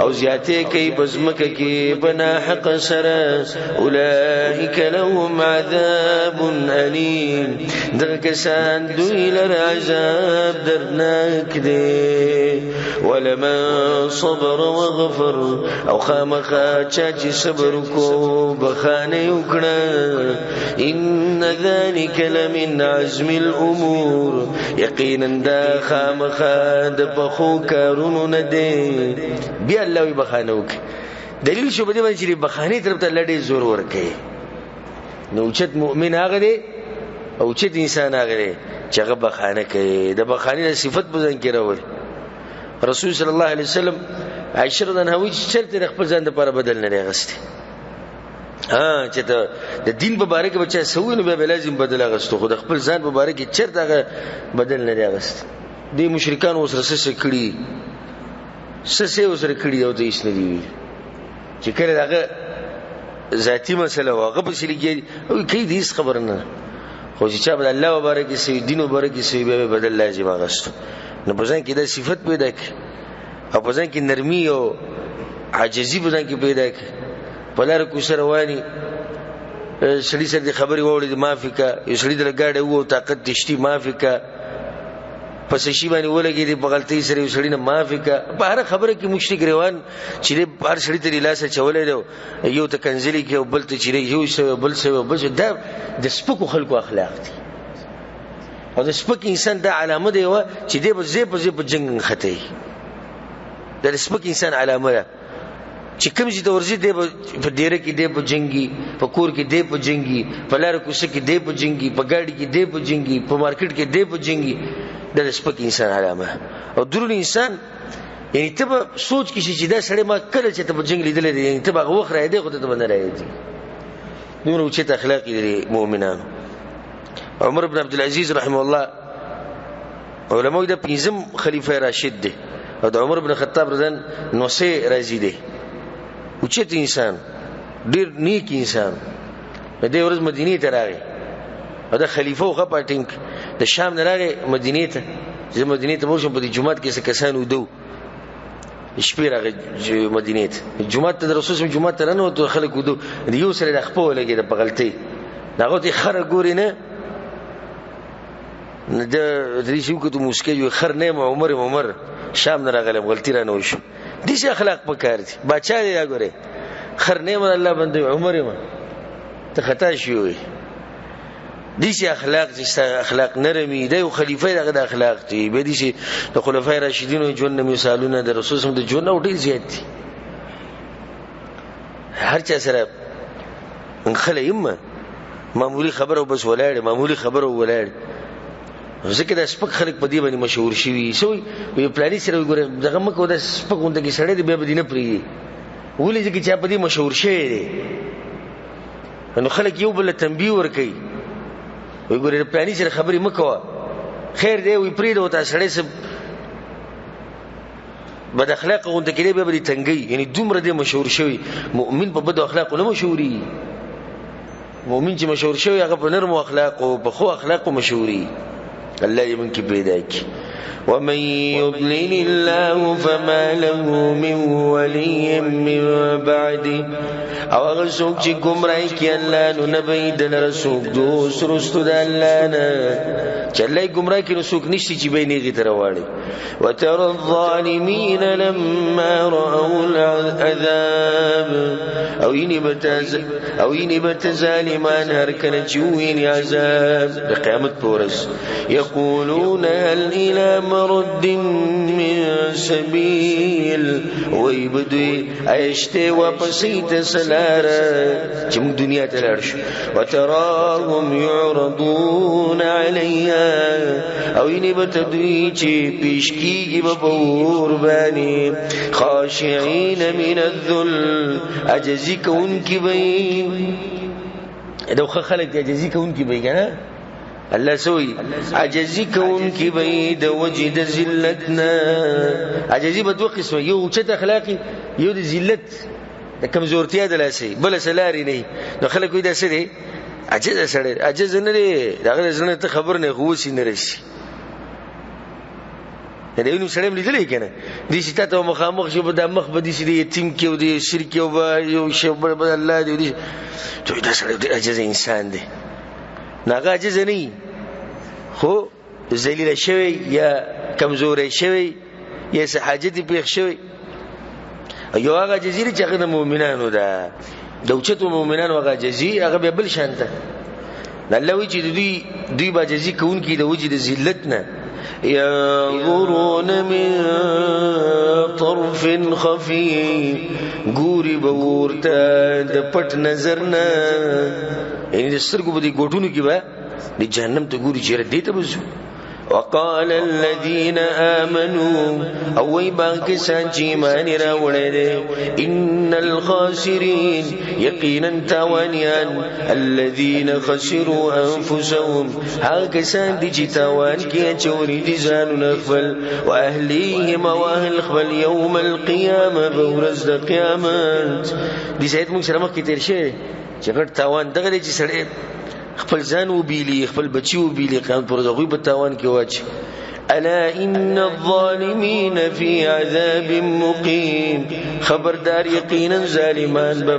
[SPEAKER 1] او زیاتې کوي په ځمکه کې په ناحق سره. اولئک لهم عذاب ألیم، دغه کسان دوی لره عذاب دردناک دی. ولمن صبر وغفر، او خامخا چا چې صبر وکړو بخښنه یې وکړه، ان ذلک لمن عزم الأمور، یقینا دا خامخا د پخو کارونو نه دی. بیا الله وی بخښنه وکړي. دلیل شو په دې باندې چې بخښنې طرف ته الله ډېر زور ورکوي. نو اوچت مؤمن هغه دی او اوچت انسان هغه دی چې هغه بخښنه کوي، د بخښنې د صفت په ځان کې راولي. رسول صلی الله علیه وسلم عائشة رضی الله عنها وایي چې چېرته د خپل ځان دپاره بدل نه دی اخیستی. ها چې ته د دین په باره کې به چا څه ووایي نو بیا به لازم بدل اخیستو، خو د خپل ځان په باره کې چېرته هغه بدل نه دی اخیستی. دې مشرکانو ورسره څه څه کړي، څه څه یې ورسره کړي او ته هېڅ نه دي ویلي. چې کله د هغه ذاتي مسله وه هغه پسې لګیا دي او کوي، د هېڅ خبره نه ده. خو چې چا به د الله په باره کې څه وي، دین په باره کې څه وي، بیا به بدل لازم اخیستو. نو په ځان کې دا صفت پیدا کړي او په ځان کې نرمي او عاجزي په ځان کې پیدا کړي. په لاره کوڅه رواني سړي سره دې خبرې واورېدې، معافي که. یو سړي دله ګاډی ووهو، طاقت دې شتي، معافي که. په څه شي باندې ولګېدې په غلطۍ سره، یو سړي نه معافي که. په هره خبره کې مشرک روان چې دی هر سړي ته دې لاس اچولی دی، یو ته کنځلې کوي او بل ته چې دی یو څه وي بل څه وي بل څه. دا د سپکو خلکو اخلاق دي. او د سپک انسان دا علامه دی یوه چې دی به ځای په ځای په جنګ نښتوي. دا د سپک انسان علامه ده چې کوم ځای ته ورځي دی به په دیره کې دی په جنګي، په کور کې دی په جنګي، په لاره کوڅه کې دی په جنګي، په ګاډي کې دی په جنګي، په مارکیټ کې دی په جنګي. دا د سپک انسان علامه. او درون انسان یعنی ته به سوچ کې شي چې دا سړی ما کله چې ته په جنګ لیدلی دی، یعنی ته به هغه وخت رایادې خو ته به نه رایادې. دومره اوچت اخلاق یې دي مؤمنانو. عمر بن عبدالعزیز رحمه الله علماء د پنځم خلیفه راشد دی او د عمر بن خطاب رضی الله نوسه راضي دی. اوچت انسان، ډیر نیک انسان. په دې ورځ مدینې ته راغی او د خلیفه وخه په ټینګ د شام نه راغی مدینې ته. چې مدینې ته ورشم په دې جومات کې څه کسان ویده وو. شپې راغی مدینې ته، جومات ته د رسول صلی جومات ته راننوتو، خلک ویده وو. د یو سړی د خپه ولګېده په غلطۍ، د هغه ته یې خره ګوري نه، نو ده دې چې وکتو موسکی وي، خر نه یم عمر یم، عمر شام نه راغلی یم، غلطي رانه وشو. داسې اخلاق پکار دي. باچا دی دا ګورې، خر نه یم الله بنده عمر یم، ته خطا شوی وې. داسې اخلاق چې ستا اخلاق نرمي، دا یو خلیفه دی، هغه د اخلاق دي. بیا داسې د خلفای راشدینو ژوند نه مثالونه د رسول صلی الله علیه وسلم د ژوند او ډېر زیات دي. هر چا سره نښلی یم، معمولي خبره بس ولاړې، معمولي خبره ولاړې. ځکه دا سپک خلک په دې باندې مشهور شوي. څه وایي؟ وایي پلاني سره وایي ګوره دغه مه کوه، دا سپک غونډه کې سړی دی، بیا به دې نه پرېږدي. ولې؟ ځکه چې په دې مشهور شوی دی. نو خلک یو بل ته تنبیه ورکوي، وایي ګوره د پلاني سره خبرې مه کوه، خیر دی، وایي پرېږده ورته، سړی څه بد اخلاقه غونډه کې دی، بیا به دې تنګوي. یعنې دومره دی مشهور شوی. مؤمن په بدو اخلاقو نه مشهورېږي. مؤمن چې مشهور شوی هغه په نرمو اخلاقو، په ښو اخلاقو مشهورېږي. الله دې مونږ کې پیدا کړي. ومن يضلل الله فما له من ولي من بعده. او هغه څوک چې ګمراهي کوي الله نو نه به یې د لره څوک دوست وروستو د الله نه. چې الله یې ګمراه کړي نو څوک نشته چې به یې نېغې ته راواړوي. وترى الظالمين لما رأوا العذاب. او ویني به ته ظالمان هر کله چې وویني عذاب د قیامت په ورځ. یقولون هل إلى مرد من سبیل. وایي به دوی ایا شته واپسۍ ته څه لاره چې موږ دنیا ته لاړ شو. وتراهم يعرضون عليها. او ویني به ته دوی چې پیش کیږي به په اور باندې. خاشعین من الذل. عاجزي کوونکي به یې. دا ښه خلک دي، عاجزي کوونکي به یې که نه. الله څه وایي؟ عاجزي کوونکي به یې د وجې د ذلت نه. عاجزي به دوه قسمه، یو اوچت اخلاقي، یو د ذلت د کمزورتیا د لاسه وي، بله څه لارې نه وي. نو خلک وایي دا څه دی؟ عاجزه سړی دی. عاجزه نه دی، د هغه د زړه نه ته خبر نه یې، خو اوس یې نه رسي. د یو نیم سړی هم لیدلی که نه، داسې تا ته مخامخ شي، دا مخ به داسې د یتیم کې او د سر کې او به یو شی بل به الله دی، داسې ته وایي دا سړی ډېر عاجزه انسان دی. نو هغه عاجزه نه وي، خو ذلیله شوی یا کمزوری شوی یا څه حاجت یې پېښ شوی. یو هغه عاجزي ده چې هغه د مؤمنانو ده، د اوچتو مؤمنانو هغه عاجزي هغه بیا بل شان ده. الله وایي چې دوی به عاجزي کوونکي د وجې د ذلت نه. ينظرون من طرف خفي. ګوري به ورته د پټ نظر نه، یعنې د سترګو په دې ګوټونو کې به د جهنم ته ګوري چې یاره دې ته به ځو. وقال الذين آمنوا. او وایي به هغه کسان چې ایمان یې راوړی دی، إن الخاسرين یقینا تاوانیان، الذين خسروا أنفسهم هغه کسان دي چې تاوان کې اچولي دي ځانونه خپل، وأهليهم او اهل خپل، یوم القیامة په ورځ د قیامت. دې سید موږ سره مخکې تېر شوی چې غټ تاوان دغه دی چې سړی خپل ځان وبیلي، خپل بچي وبیلي، قیامت پر ورځ هغوی په تاوان کې واچي. ألا إن الظالمين في عذاب مقيم. خبردار یقینا ظالمان به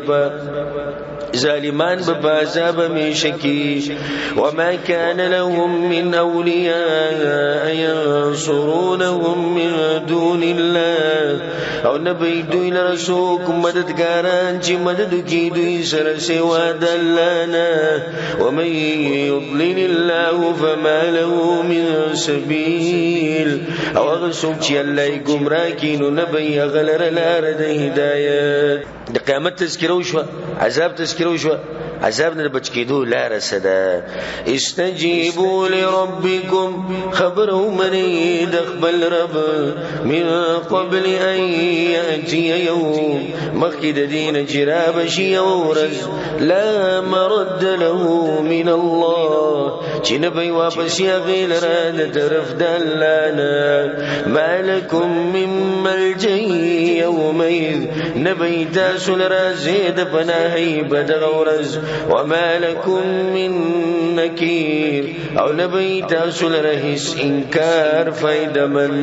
[SPEAKER 1] په عذاب همیشه کې. وما كان لهم من أولياء ينصرونهم من دون الله. او نه به یې دوی لره څوک مددګاران چې مدد وکړي دوی سره سوا د الله نه. ومن يضلل الله فما له من سبيل. او هغه څوک چې الله یې ګمراه کړي نو نه به یې هغه لره لاره د هدایت. د قیامت تذکره وشوه، عذاب تذکره وشوه، عذاب نه بچ کېدو لاره څه ده؟ استجیبوا لربکم. خبر ومنئ د خپل رب، من قبل ان یأتي یوم. مخکې د دې نه چې رابه شي یوه ورځ، لا مرد له من الله، چې نه به یې واپس هغې لره د طرف د الله نه. ما لکم من ملجأ یومئذ. نه به یې تاسو لره ځای د پناهۍ په دغه ورځ. وما لكم من نكير. او نه به یې تاسو لره هیڅ انکار فایدهمن.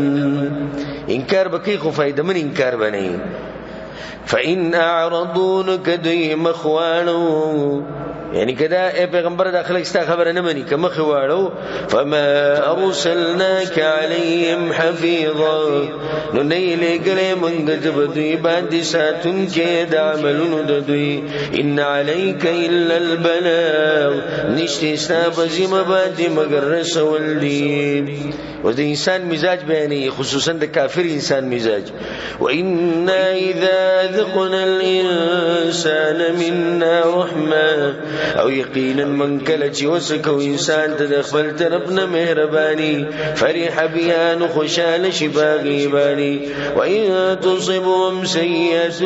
[SPEAKER 1] انکار به کوي خو فایدهمن انکار به نه وي. فإن أعرضوا نو که دوی مخ واړوو، یعنی که دا ای پیغمبر دا خلک ستا خبره نه مني، که مخ واړو، فما ارسلناک علیهم حفیظا. نو نه یې لېږلی موږ ته په دوی باندې ساتونکی د عملونو د دوی. ان علیک الا البلاغ. نشته ستا په ذمه باندې مګر رسول دي. اوس د انسان مزاج بیانوي، خصوصا د کافر انسان مزاج. وإنا إذا أذقنا الإنسان منا رحمة. او یقینا من کله چې وڅکو انسان ته د خپل طرف نه مهرباني، فرح بها نو خوشحاله شي په هغې باندې. وإن تصبهم سیئة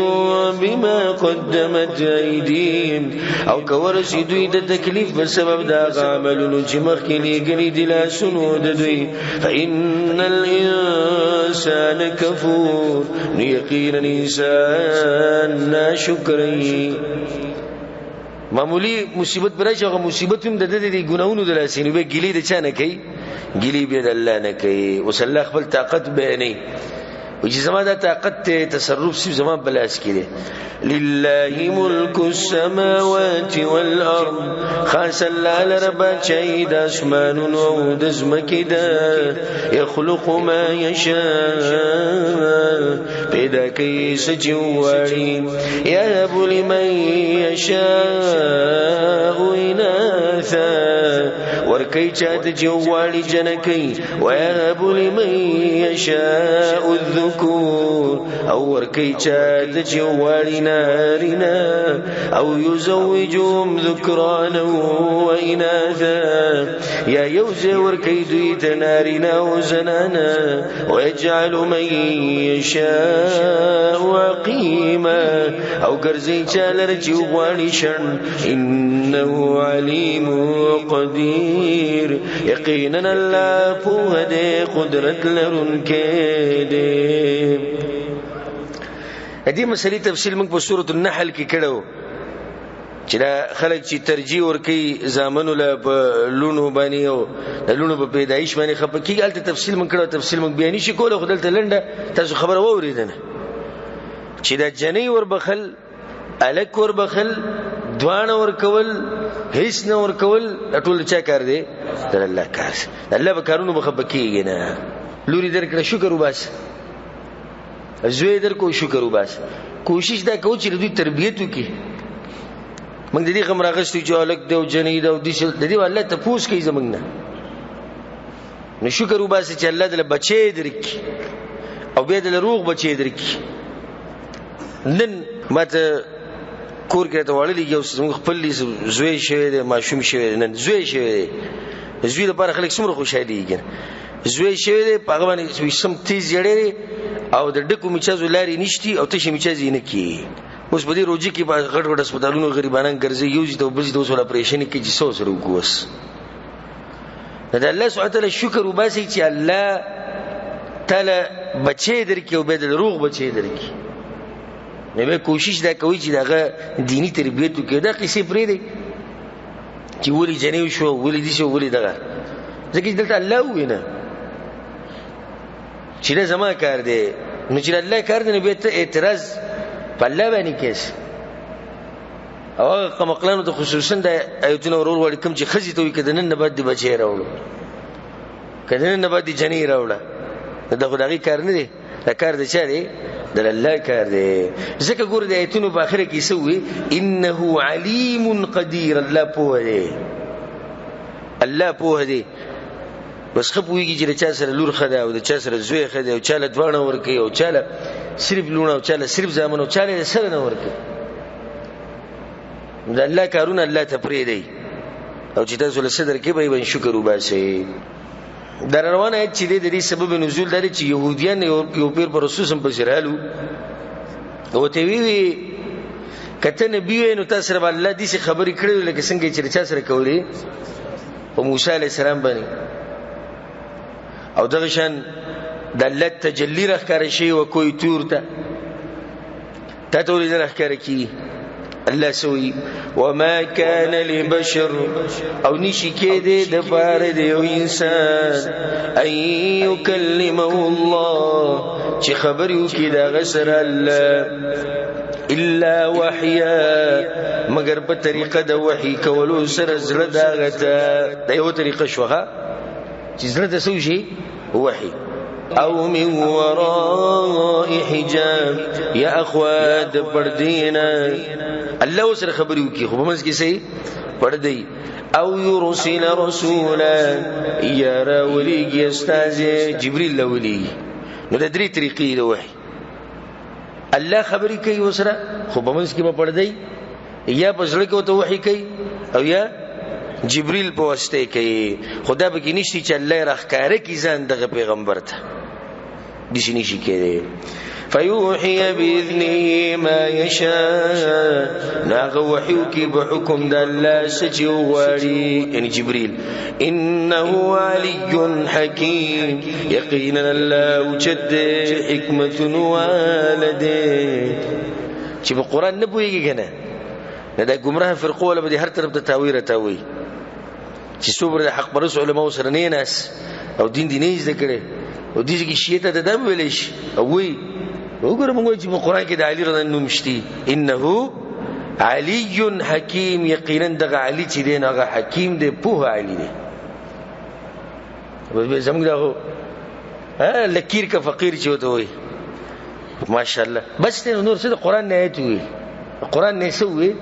[SPEAKER 1] بما قدمت أیدیهم. او که ورسي دوی ته تکلیف په سبب د هغه عملونو چې مخکې لېږلي دي لاسونو د دوی، فإن الإنسان کفور. نو یقینا انسان ناشکری. معمولی مصیبت پر راشي، هغه مصیبت هم د ده د ګناهونو د لاسه، نو بیا ګیلې د چا نه کوي؟ ګیلې بیا د الله نه کوي. اوس الله خپل طاقت بیانوي چې زما دا طاقت ته تصرف سی زما په لاس کې دی. لله ملک السماوات والارض، خاص الله لره بادشاهي د اسمانونو او د ځمکې ده. یخلق ما یشاء، پیدا کوي څه چې وغواړي. یهب لمن یشاء اناثا، ورکوي چاته چې وغواړي جنکۍ. ویهب لمن یشاء الذکور، او ورکوي چاته چې وغواړي نارینه. او یزوجهم ذکرانا واناثا، یا یو ځای ورکوي دوی ته نارینه او زنانه. ویجعل من یشاء عقیما، او ګرځي چا لره چې وغواړي شنډ. انه علیم قدیر، یقینا الله پوه دی، قدرت لرونکی دی. دې مسلې تفصیل موږ په سورة النحل کې کړو چې دا خلک چې ترجیح ورکوي زامنو له په لوڼو باندې او د لوڼو په پیدایش باندې خفه کېږي، هلته تفصیل موږ کړو، تفصیل موږ بیا نشي کولی، خو دلته لنډه تاسو خبره واورېدنه چې دا جنۍ وربخل، هلک وربخل، دواړه ورکول، هیڅ نه ورکول، دا ټول چا کار دی؟ د الله کار دی. د الله په کارونو به خفه کېږي نه. لوري درکړه شکر وباسه، زوی درکو شکر وباسه. کوشش دا کوو چې د دوی تربیت وکړي. موږ د دې غم راغستو چې هلک دی او جنۍ ده او داسې، د دې الله تپوس کوي زموږ نه. نو شکر وباسه چې الله دله بچی درکړي او بیا دله روغ بچی درکړي. نن ما ته کور کې راته واړه لېږي او زموږ خپل زوی شوی دی، ماشوم شوی دی، نن زوی شوی دی. د زوی لپاره خلک څومره خوشحالېږي. زوی شوی دی، په هغه باندې سم تیز یړی دی او د ډکو میچازو لارې نشتي او تشې میچازې یې نه کېږي. اوس په دې روژه کې په غټ غټ هسپتالونو غریبانان ګرځي، یو ځای ته بل ځای ته اوس ول اپرېشن کوي چې څه ورسره وکړو. اوس نو د الله سبحانه وتعالی شکر وباسي چې الله تعالی بچی درکړي او بیا د روغ بچی درکړي. نو بیا کوشش دا کوي چې د هغه دیني تربیت وکړي. دا قصې پرېږدئ چې ولې جنۍ وشو، ولې داسې، ولې دغه، ځکه چې دلته الله ووایي نه چې دا زما کار دی. نو چې الله کار دی نو بیا ته اعتراض په الله باندې کیس. او هغه قمقلانو ته خصوصا دا ایتونه ورور غواړي کوم چې ښځې ته وایي که د نن نه بعد دې بچی راوړو، که د نن نه بعد دې جنۍ راوړه، نو دا خو د هغې کار نه دی، دا کار د چا دی؟ د الله کار دی. ځکه ګوره د ایتونو په آخره کې څه ووایي؟ انه علیم قدیر، الله پوه دی، الله پوه دی. بس ښه پوهېږي چې د چا سره لور ښه ده او د چا سره زوی ښه دی، او چا له دواړه ورکوي، او چا له صرف لوڼه، او چا له صرف زامن، او چا له سره نه ورکوي. د الله کارونه الله ته پرېږدئ او چې تاسو له څه درکوي به یې باندې شکر وباسئ. دا روان آیت چې دی د دې سبب نزول دا دی چې یهودیان یو پیر پر رسول سم پسې رالو او ته وی وی که ته نبي وې نو تا سره به الله داسې خبرې کړې وې لکه څنګه یې چې له چا سره کولې په موسی علیه السلام باندې. او دغه شان د الله تجلی راښکاره شوې وه کوی تور ته، تا ته ولې نه راښکاره کېږي؟ الله څه وایي؟ وما کان لبشر، او نشي کېدی دپاره د یو انسان ان یکلمه الله چې خبرې وکړي د هغه سره الله الا وحیا، مګر په طریقه د وحي کولو سره زړه د هغه ته. دا یوه طریقه شوه چې زړه ته څه وشي؟ وحي. او من وراء حجاب، یا اخوا د پردې نه الله ورسره خبرې وکړي، خو په منځ کې څه پردې. او یرسل رسولا، یا راولېږي استازی جبریل راولېږي. نو دا درې طریقې د وحي. الله خبرې کوي ورسره، خو په منځ کې به پردی، یا په زړه کې ورته وحي کوي، او یا جبریل په واسطه کوي. خو دا پکې نشته چې الله یې راښکاره کړي ځان دغه پیغمبر ته، داسې نشي کېدی. فیوحي باذنه ما یشاء، نو هغه وحي وکړي په حکم د الله څه چې وغواړي، یعنې جبریل. انه علی حکیم، یقینا الله اوچت دی، حکمتونو واله دی. چې په قرآن نه پوهېږي که نه، نو دا ګمراه فرقو والا به دې هر طرف ته تاوی راتاوي. چې څومره د حق پرست علماو سره نه ناست او دین دې نه زده کړی، او دې کې شیعه ته دا ویلی شي او وایي وګوره موږ وایو چې په قرآن کې د علي رضی نوم شته، انه علی حکیم، یقینا دغه علي چې دی نو هغه حکیم دی، پوه علي دی. بس بیا زموږ دا خو لکیر که فقیر چې ورته وایي ماشاءالله، بس دی نور څه د قرآن نه آیت ووایي، قرآن نه یې څه ووایي؟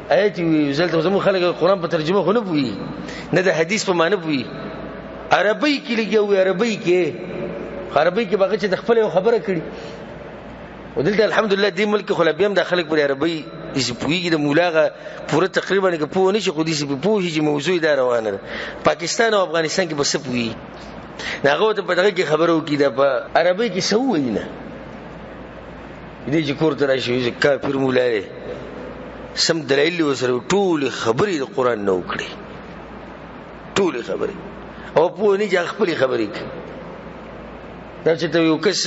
[SPEAKER 1] آیت ووایي. دلته زموږ خلک قرآن په ترجمه خو نه پوهېږي، نه د حدیث په معنی پوهېږي، عربۍ کې لګیا وي، عربۍ کې، عربۍ کې به هغه چې د خپله یو خبره کړي. او دلته الحمدلله دې ملک کې خو لا بیا هم دا خلک پرې عربۍ داسې پوهېږي، د مولا هغه پوره تقریبا که پوه نه شي خو داسې پرې پوه شي چې موضوع یې دا روانه ده. پاکستان او افغانستان کې به څه پوهېږي؟ نو هغه ورته په دغه کې خبره وکړي، دا په عربۍ کې څه ووایي نه، دې چې کور ته راشي وایي کافر مولا دی، سم دلایل یې ورسره ټولې خبرې د قرآن نه وکړي، ټولې خبرې، او پوه نه چې هغه خپلې خبرې کوي. دا چې ته یو کس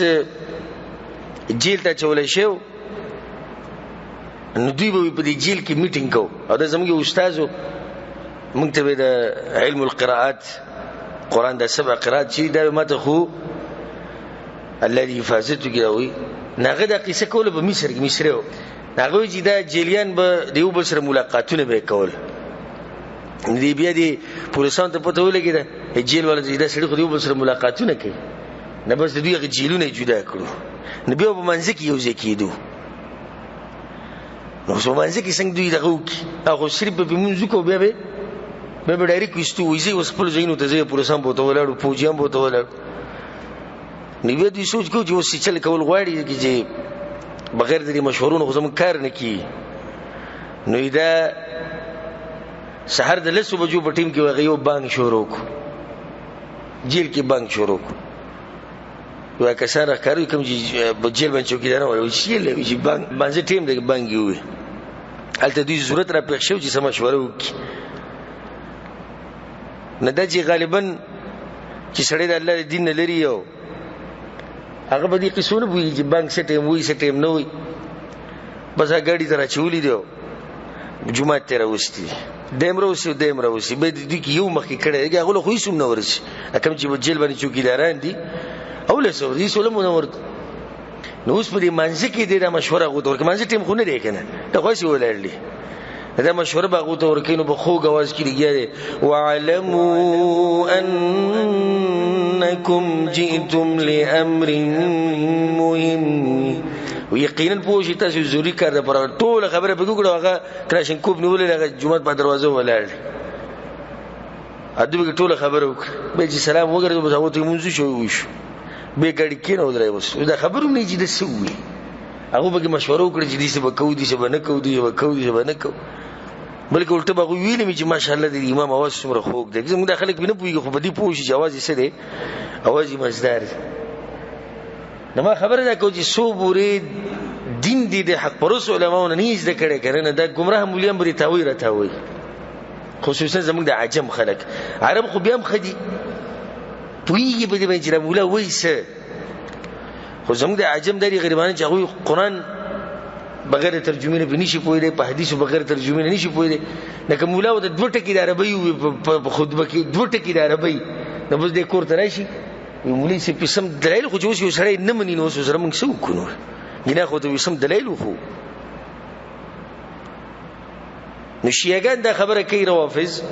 [SPEAKER 1] جیل ته اچولی شوی نو دوی به په دې جیل کې میټینګ کوو، او دا زموږ یو استاد و، موږ ته به د علم القراءات قرآن د سبع قرائات چې دا به ما ته خو الله دې حفاظت وکړي دا وایي. نو هغه دا قصه کوله په مصر کې، مصری و. نو هغه وایي چې دا جیلیان به د یو بل سره ملاقاتونه به یې کول. نو دی بیا دې پولیسانو ته پته ولګېده، جیل والا چې دا سړي خو د یو بل سره ملاقاتونه کوي، نو بس د دوی هغه جیلونه یې جدا کړو. نو بیا په منځ کې یو ځای کېدو، نو اوس په منځ کې څنګه دوی دغه وکړي؟ هغه خو صرف به پرې مونځ وکړو، بیا به ډایرک ویستو، وایي ځئ اوس خپلو ځایونو ته ځئ، پولیسان به ورته ولاړو، فوجیان به ورته ولاړو. نو بیا دوی سوچ کوي چې اوس چې چل کول غواړي چې بغیر د دې مشورو نه خو زموږ کار نه کېږي. نو یې دا سهار د لسو بجو په ټیم کې هغه یو بانګ شروع کړو، جیل کې بانګ شروع کړو. یو کسان راښکاره وي کوم چې په جیل باندې چوکیداران وایي، وایي چې وایي چې بانګ مانځه ټیم دی، بانګ یې ووایي. هلته دوی ضرورت را پېښ شوی چې څه مشوره وکړي. نه دا چې غالبا چې سړی د الله د دین نه لري یو هغه به دې قصو نه پوهېږي چې بانک څه ټایم وایي څه ټایم نه وایي، بس هغه ګاډي ته راچولي دی جومات ته راوستي دي، دی هم راوستي دی هم راوستي، بیا د دوی کې یو مخکې کړی دی، هغه له خو هېڅ هم نه ورسي، کوم چې په جیل باندې چوکیداران دي او له څه ورسي، هېڅ هم نه ورته. نو اوس په دې مانځه کې دی دا مشوره هغو ته ورکړي، مانځه ټایم خو نه دی که نه، دا خو هسې ولاړ دي، دا مشوره به هغو ته ورکوي. نو په خوږ اواز کې لګیا دی، واعلموا انکم جئتم لامر مهم، یقینا پوه شئ تاسو ضروري کار دپاره ټوله خبره پکې وکړه. هغه کلاشینکوف نیولی هغه جومات په دروازه ولاړ دی، دوی پکې ټوله خبره وکړه. بیا چې سلام وګرځېد بس هغو ته یې لمونځ وشو وشو، بیا ګاډي کېنول دی اوس دا خبره هم نه چې دا څه ووایي. هغو پکې مشوره وکړه چې داسې به کوو، داسې به نه کوو، داسې به کوو، داسې به نه کوو. بلکې الټه به هغوی ویلي مې چې ماشاءالله د امام اواز څومره خوږ دی. زموږ دا خلک پرې نه پوهېږي خو په دې پوه شي چې اواز یې څه دی، اواز یې مزدار دی. نو ما خبره دا کوو چې څو پورې دین دې د حق پرستو علماو نه نه زده کړی که نه، دا ګمراه مولیان به دې تاوی را تاوی، خصوصا زموږ د عجم خلک. عرب خو بیا هم ښه دي، پوهېږي په دې باندې چې دا مولا وایي څه، خو زموږ د عجم دا دي غریبانه چې هغوی قرآن بغیر د ترجمې نه پرې نشي پوهېدی، په حدیثو بغیر ترجمې نه نشي پوهېدی. لکه مولا ورته دوه ټکي د عربۍ ووایي په خطبه کې، دوه ټکي د عربۍ، نو بس دی کور ته راشي مولوي صاحب پې سم دلایل خو چې اوس یو سړی نه مني نو اوس سره موږ څه وکړو؟ نور ګناه خو ته سم دلایل وښو. نو شیعهګان دا خبره کوي روافض،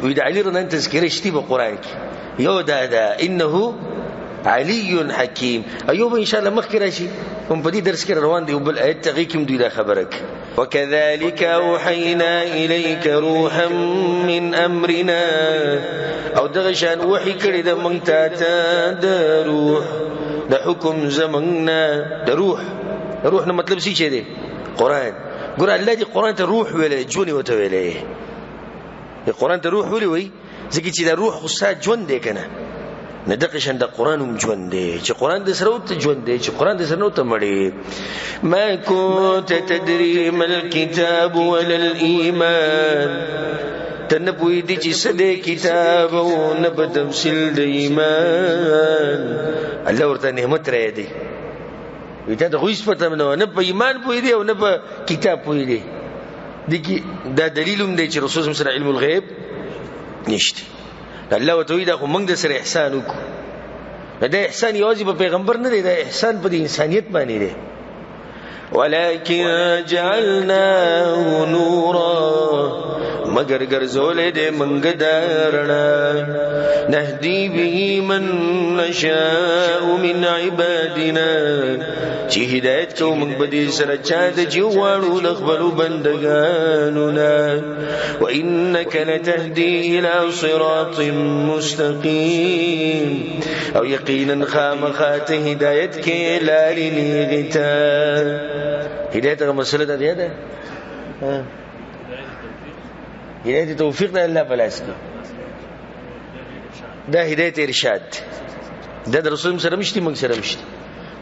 [SPEAKER 1] وایي د علي رضی الله تذکره شته په قرآن کې، یو دا ده انه علی حکیم، او یو به انشاءالله مخکې راشي هم په دې درس کې روان دی، بل آیت هغې کې هم دوی دا خبره کوي. وكذلك أوحينا إليك روحا من أمرنا، او دغه شان وحي کړی د مونږ ته ته د روح د حکم زمونږ نه، د روح، د روح نه مطلب څه شی دی؟ قرآن. ګوره الله دې قرآن ته روح ویلی، ژوند یې ورته ویلی. د قرآن ته روح ولې وایي؟ ځکه چې دا روح خو ستا ژوند دی که نه، نو دغه شان د قرآن هم ژوند دی، چې قرآن د سره ورته ژوند دی، چې قرآن د سره نه ورته مړی. ما كنت تدري ما الكتاب ولا الإيمان، ته نه پوهېدې چې څه دی کتاب او نه په تفصیل د ایمان. الله ورته نعمت رايادوي، وایي تا ته خو هېڅ پته هم نه وه، نه په ایمان پوهېدې او نه په کتاب پوهېدې. دې کې دا دلیل هم دی چې رسول سره علم الغیب نشته. الله ورته وایي دا خو موږ د سره احسان وکړو. دا احسان یوازې په پیغمبر نه دی، دا احسان په د انسانیت باندې دی. ولكن جعلناه نورا، مگر ګرځولې دې مونږ دا رڼا. نهدي به من نشاء من عبادنا، چې هدایت کوو مونږ به دې سره چا ته چې غواړو له خپلو بندګانو نه. وإنك لتهدي إلى صراط مستقيم، او یقینا خامخا ته هدایت کې لارې نیغې ته. هدایت هغه مسله ده ده هدایت توفیق ده الله په لاس کې ده، هدایت ارشاد ده، د رسول سره مشتي موږ سره مشتي.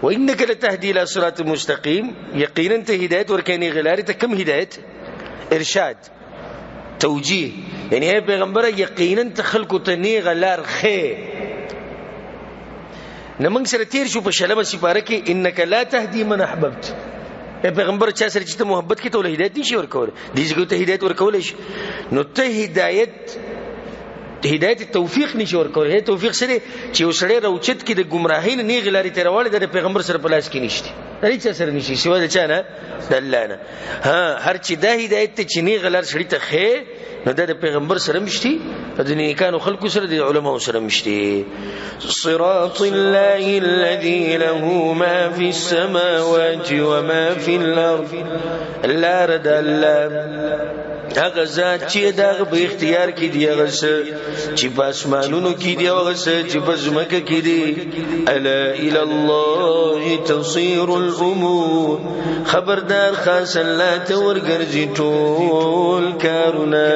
[SPEAKER 1] وإنك لتهدي إلى صراط مستقيم، یقینا ته هدایت ورکې نیغې لارې ته. کوم هدایت؟ ارشاد، توجیه. یعنی ای پیغمبر یقینا ته خلکو ته نیغه لار ښیې. نو موږ سره تیر شو په شلمه سپاره کې، انک لا تهدي من احببت. ای پیغمبر چا سره چې ته محبت کې ته له هدایت نشي ورکولی، دې ځکه ته هدایت ورکولی شي. نو ته هدایت توفیق نشي ورکولی. هدایت توفیق څه دی؟ چې یو سړی راوچت کړي د ګمراهۍ نه نیغې لارې ته راواړي، دا د پیغمبر سره په لاس کې نشته، دا هېچا سره نشي سوا د چا نه؟ د الله نه. ها، هر چې دا هدایت دی چې نیغه لار سړي ته ښیې، نو دا د پیغمبر سره هم شتي، د نیکانو خلکو سره، د علماو سره هم شتي. صراط الله الذي له ما في السماوات وما في الأرض، لار د الله هغه ذات چې د هغه په اختیار کې دی، هغه څه چې په اسمانونو کې دی، هغه څه چې په ځمکه کې دی. الا الى الله تصير الامور، خبردار خاص الله ته ورګرځي ټول کارونه.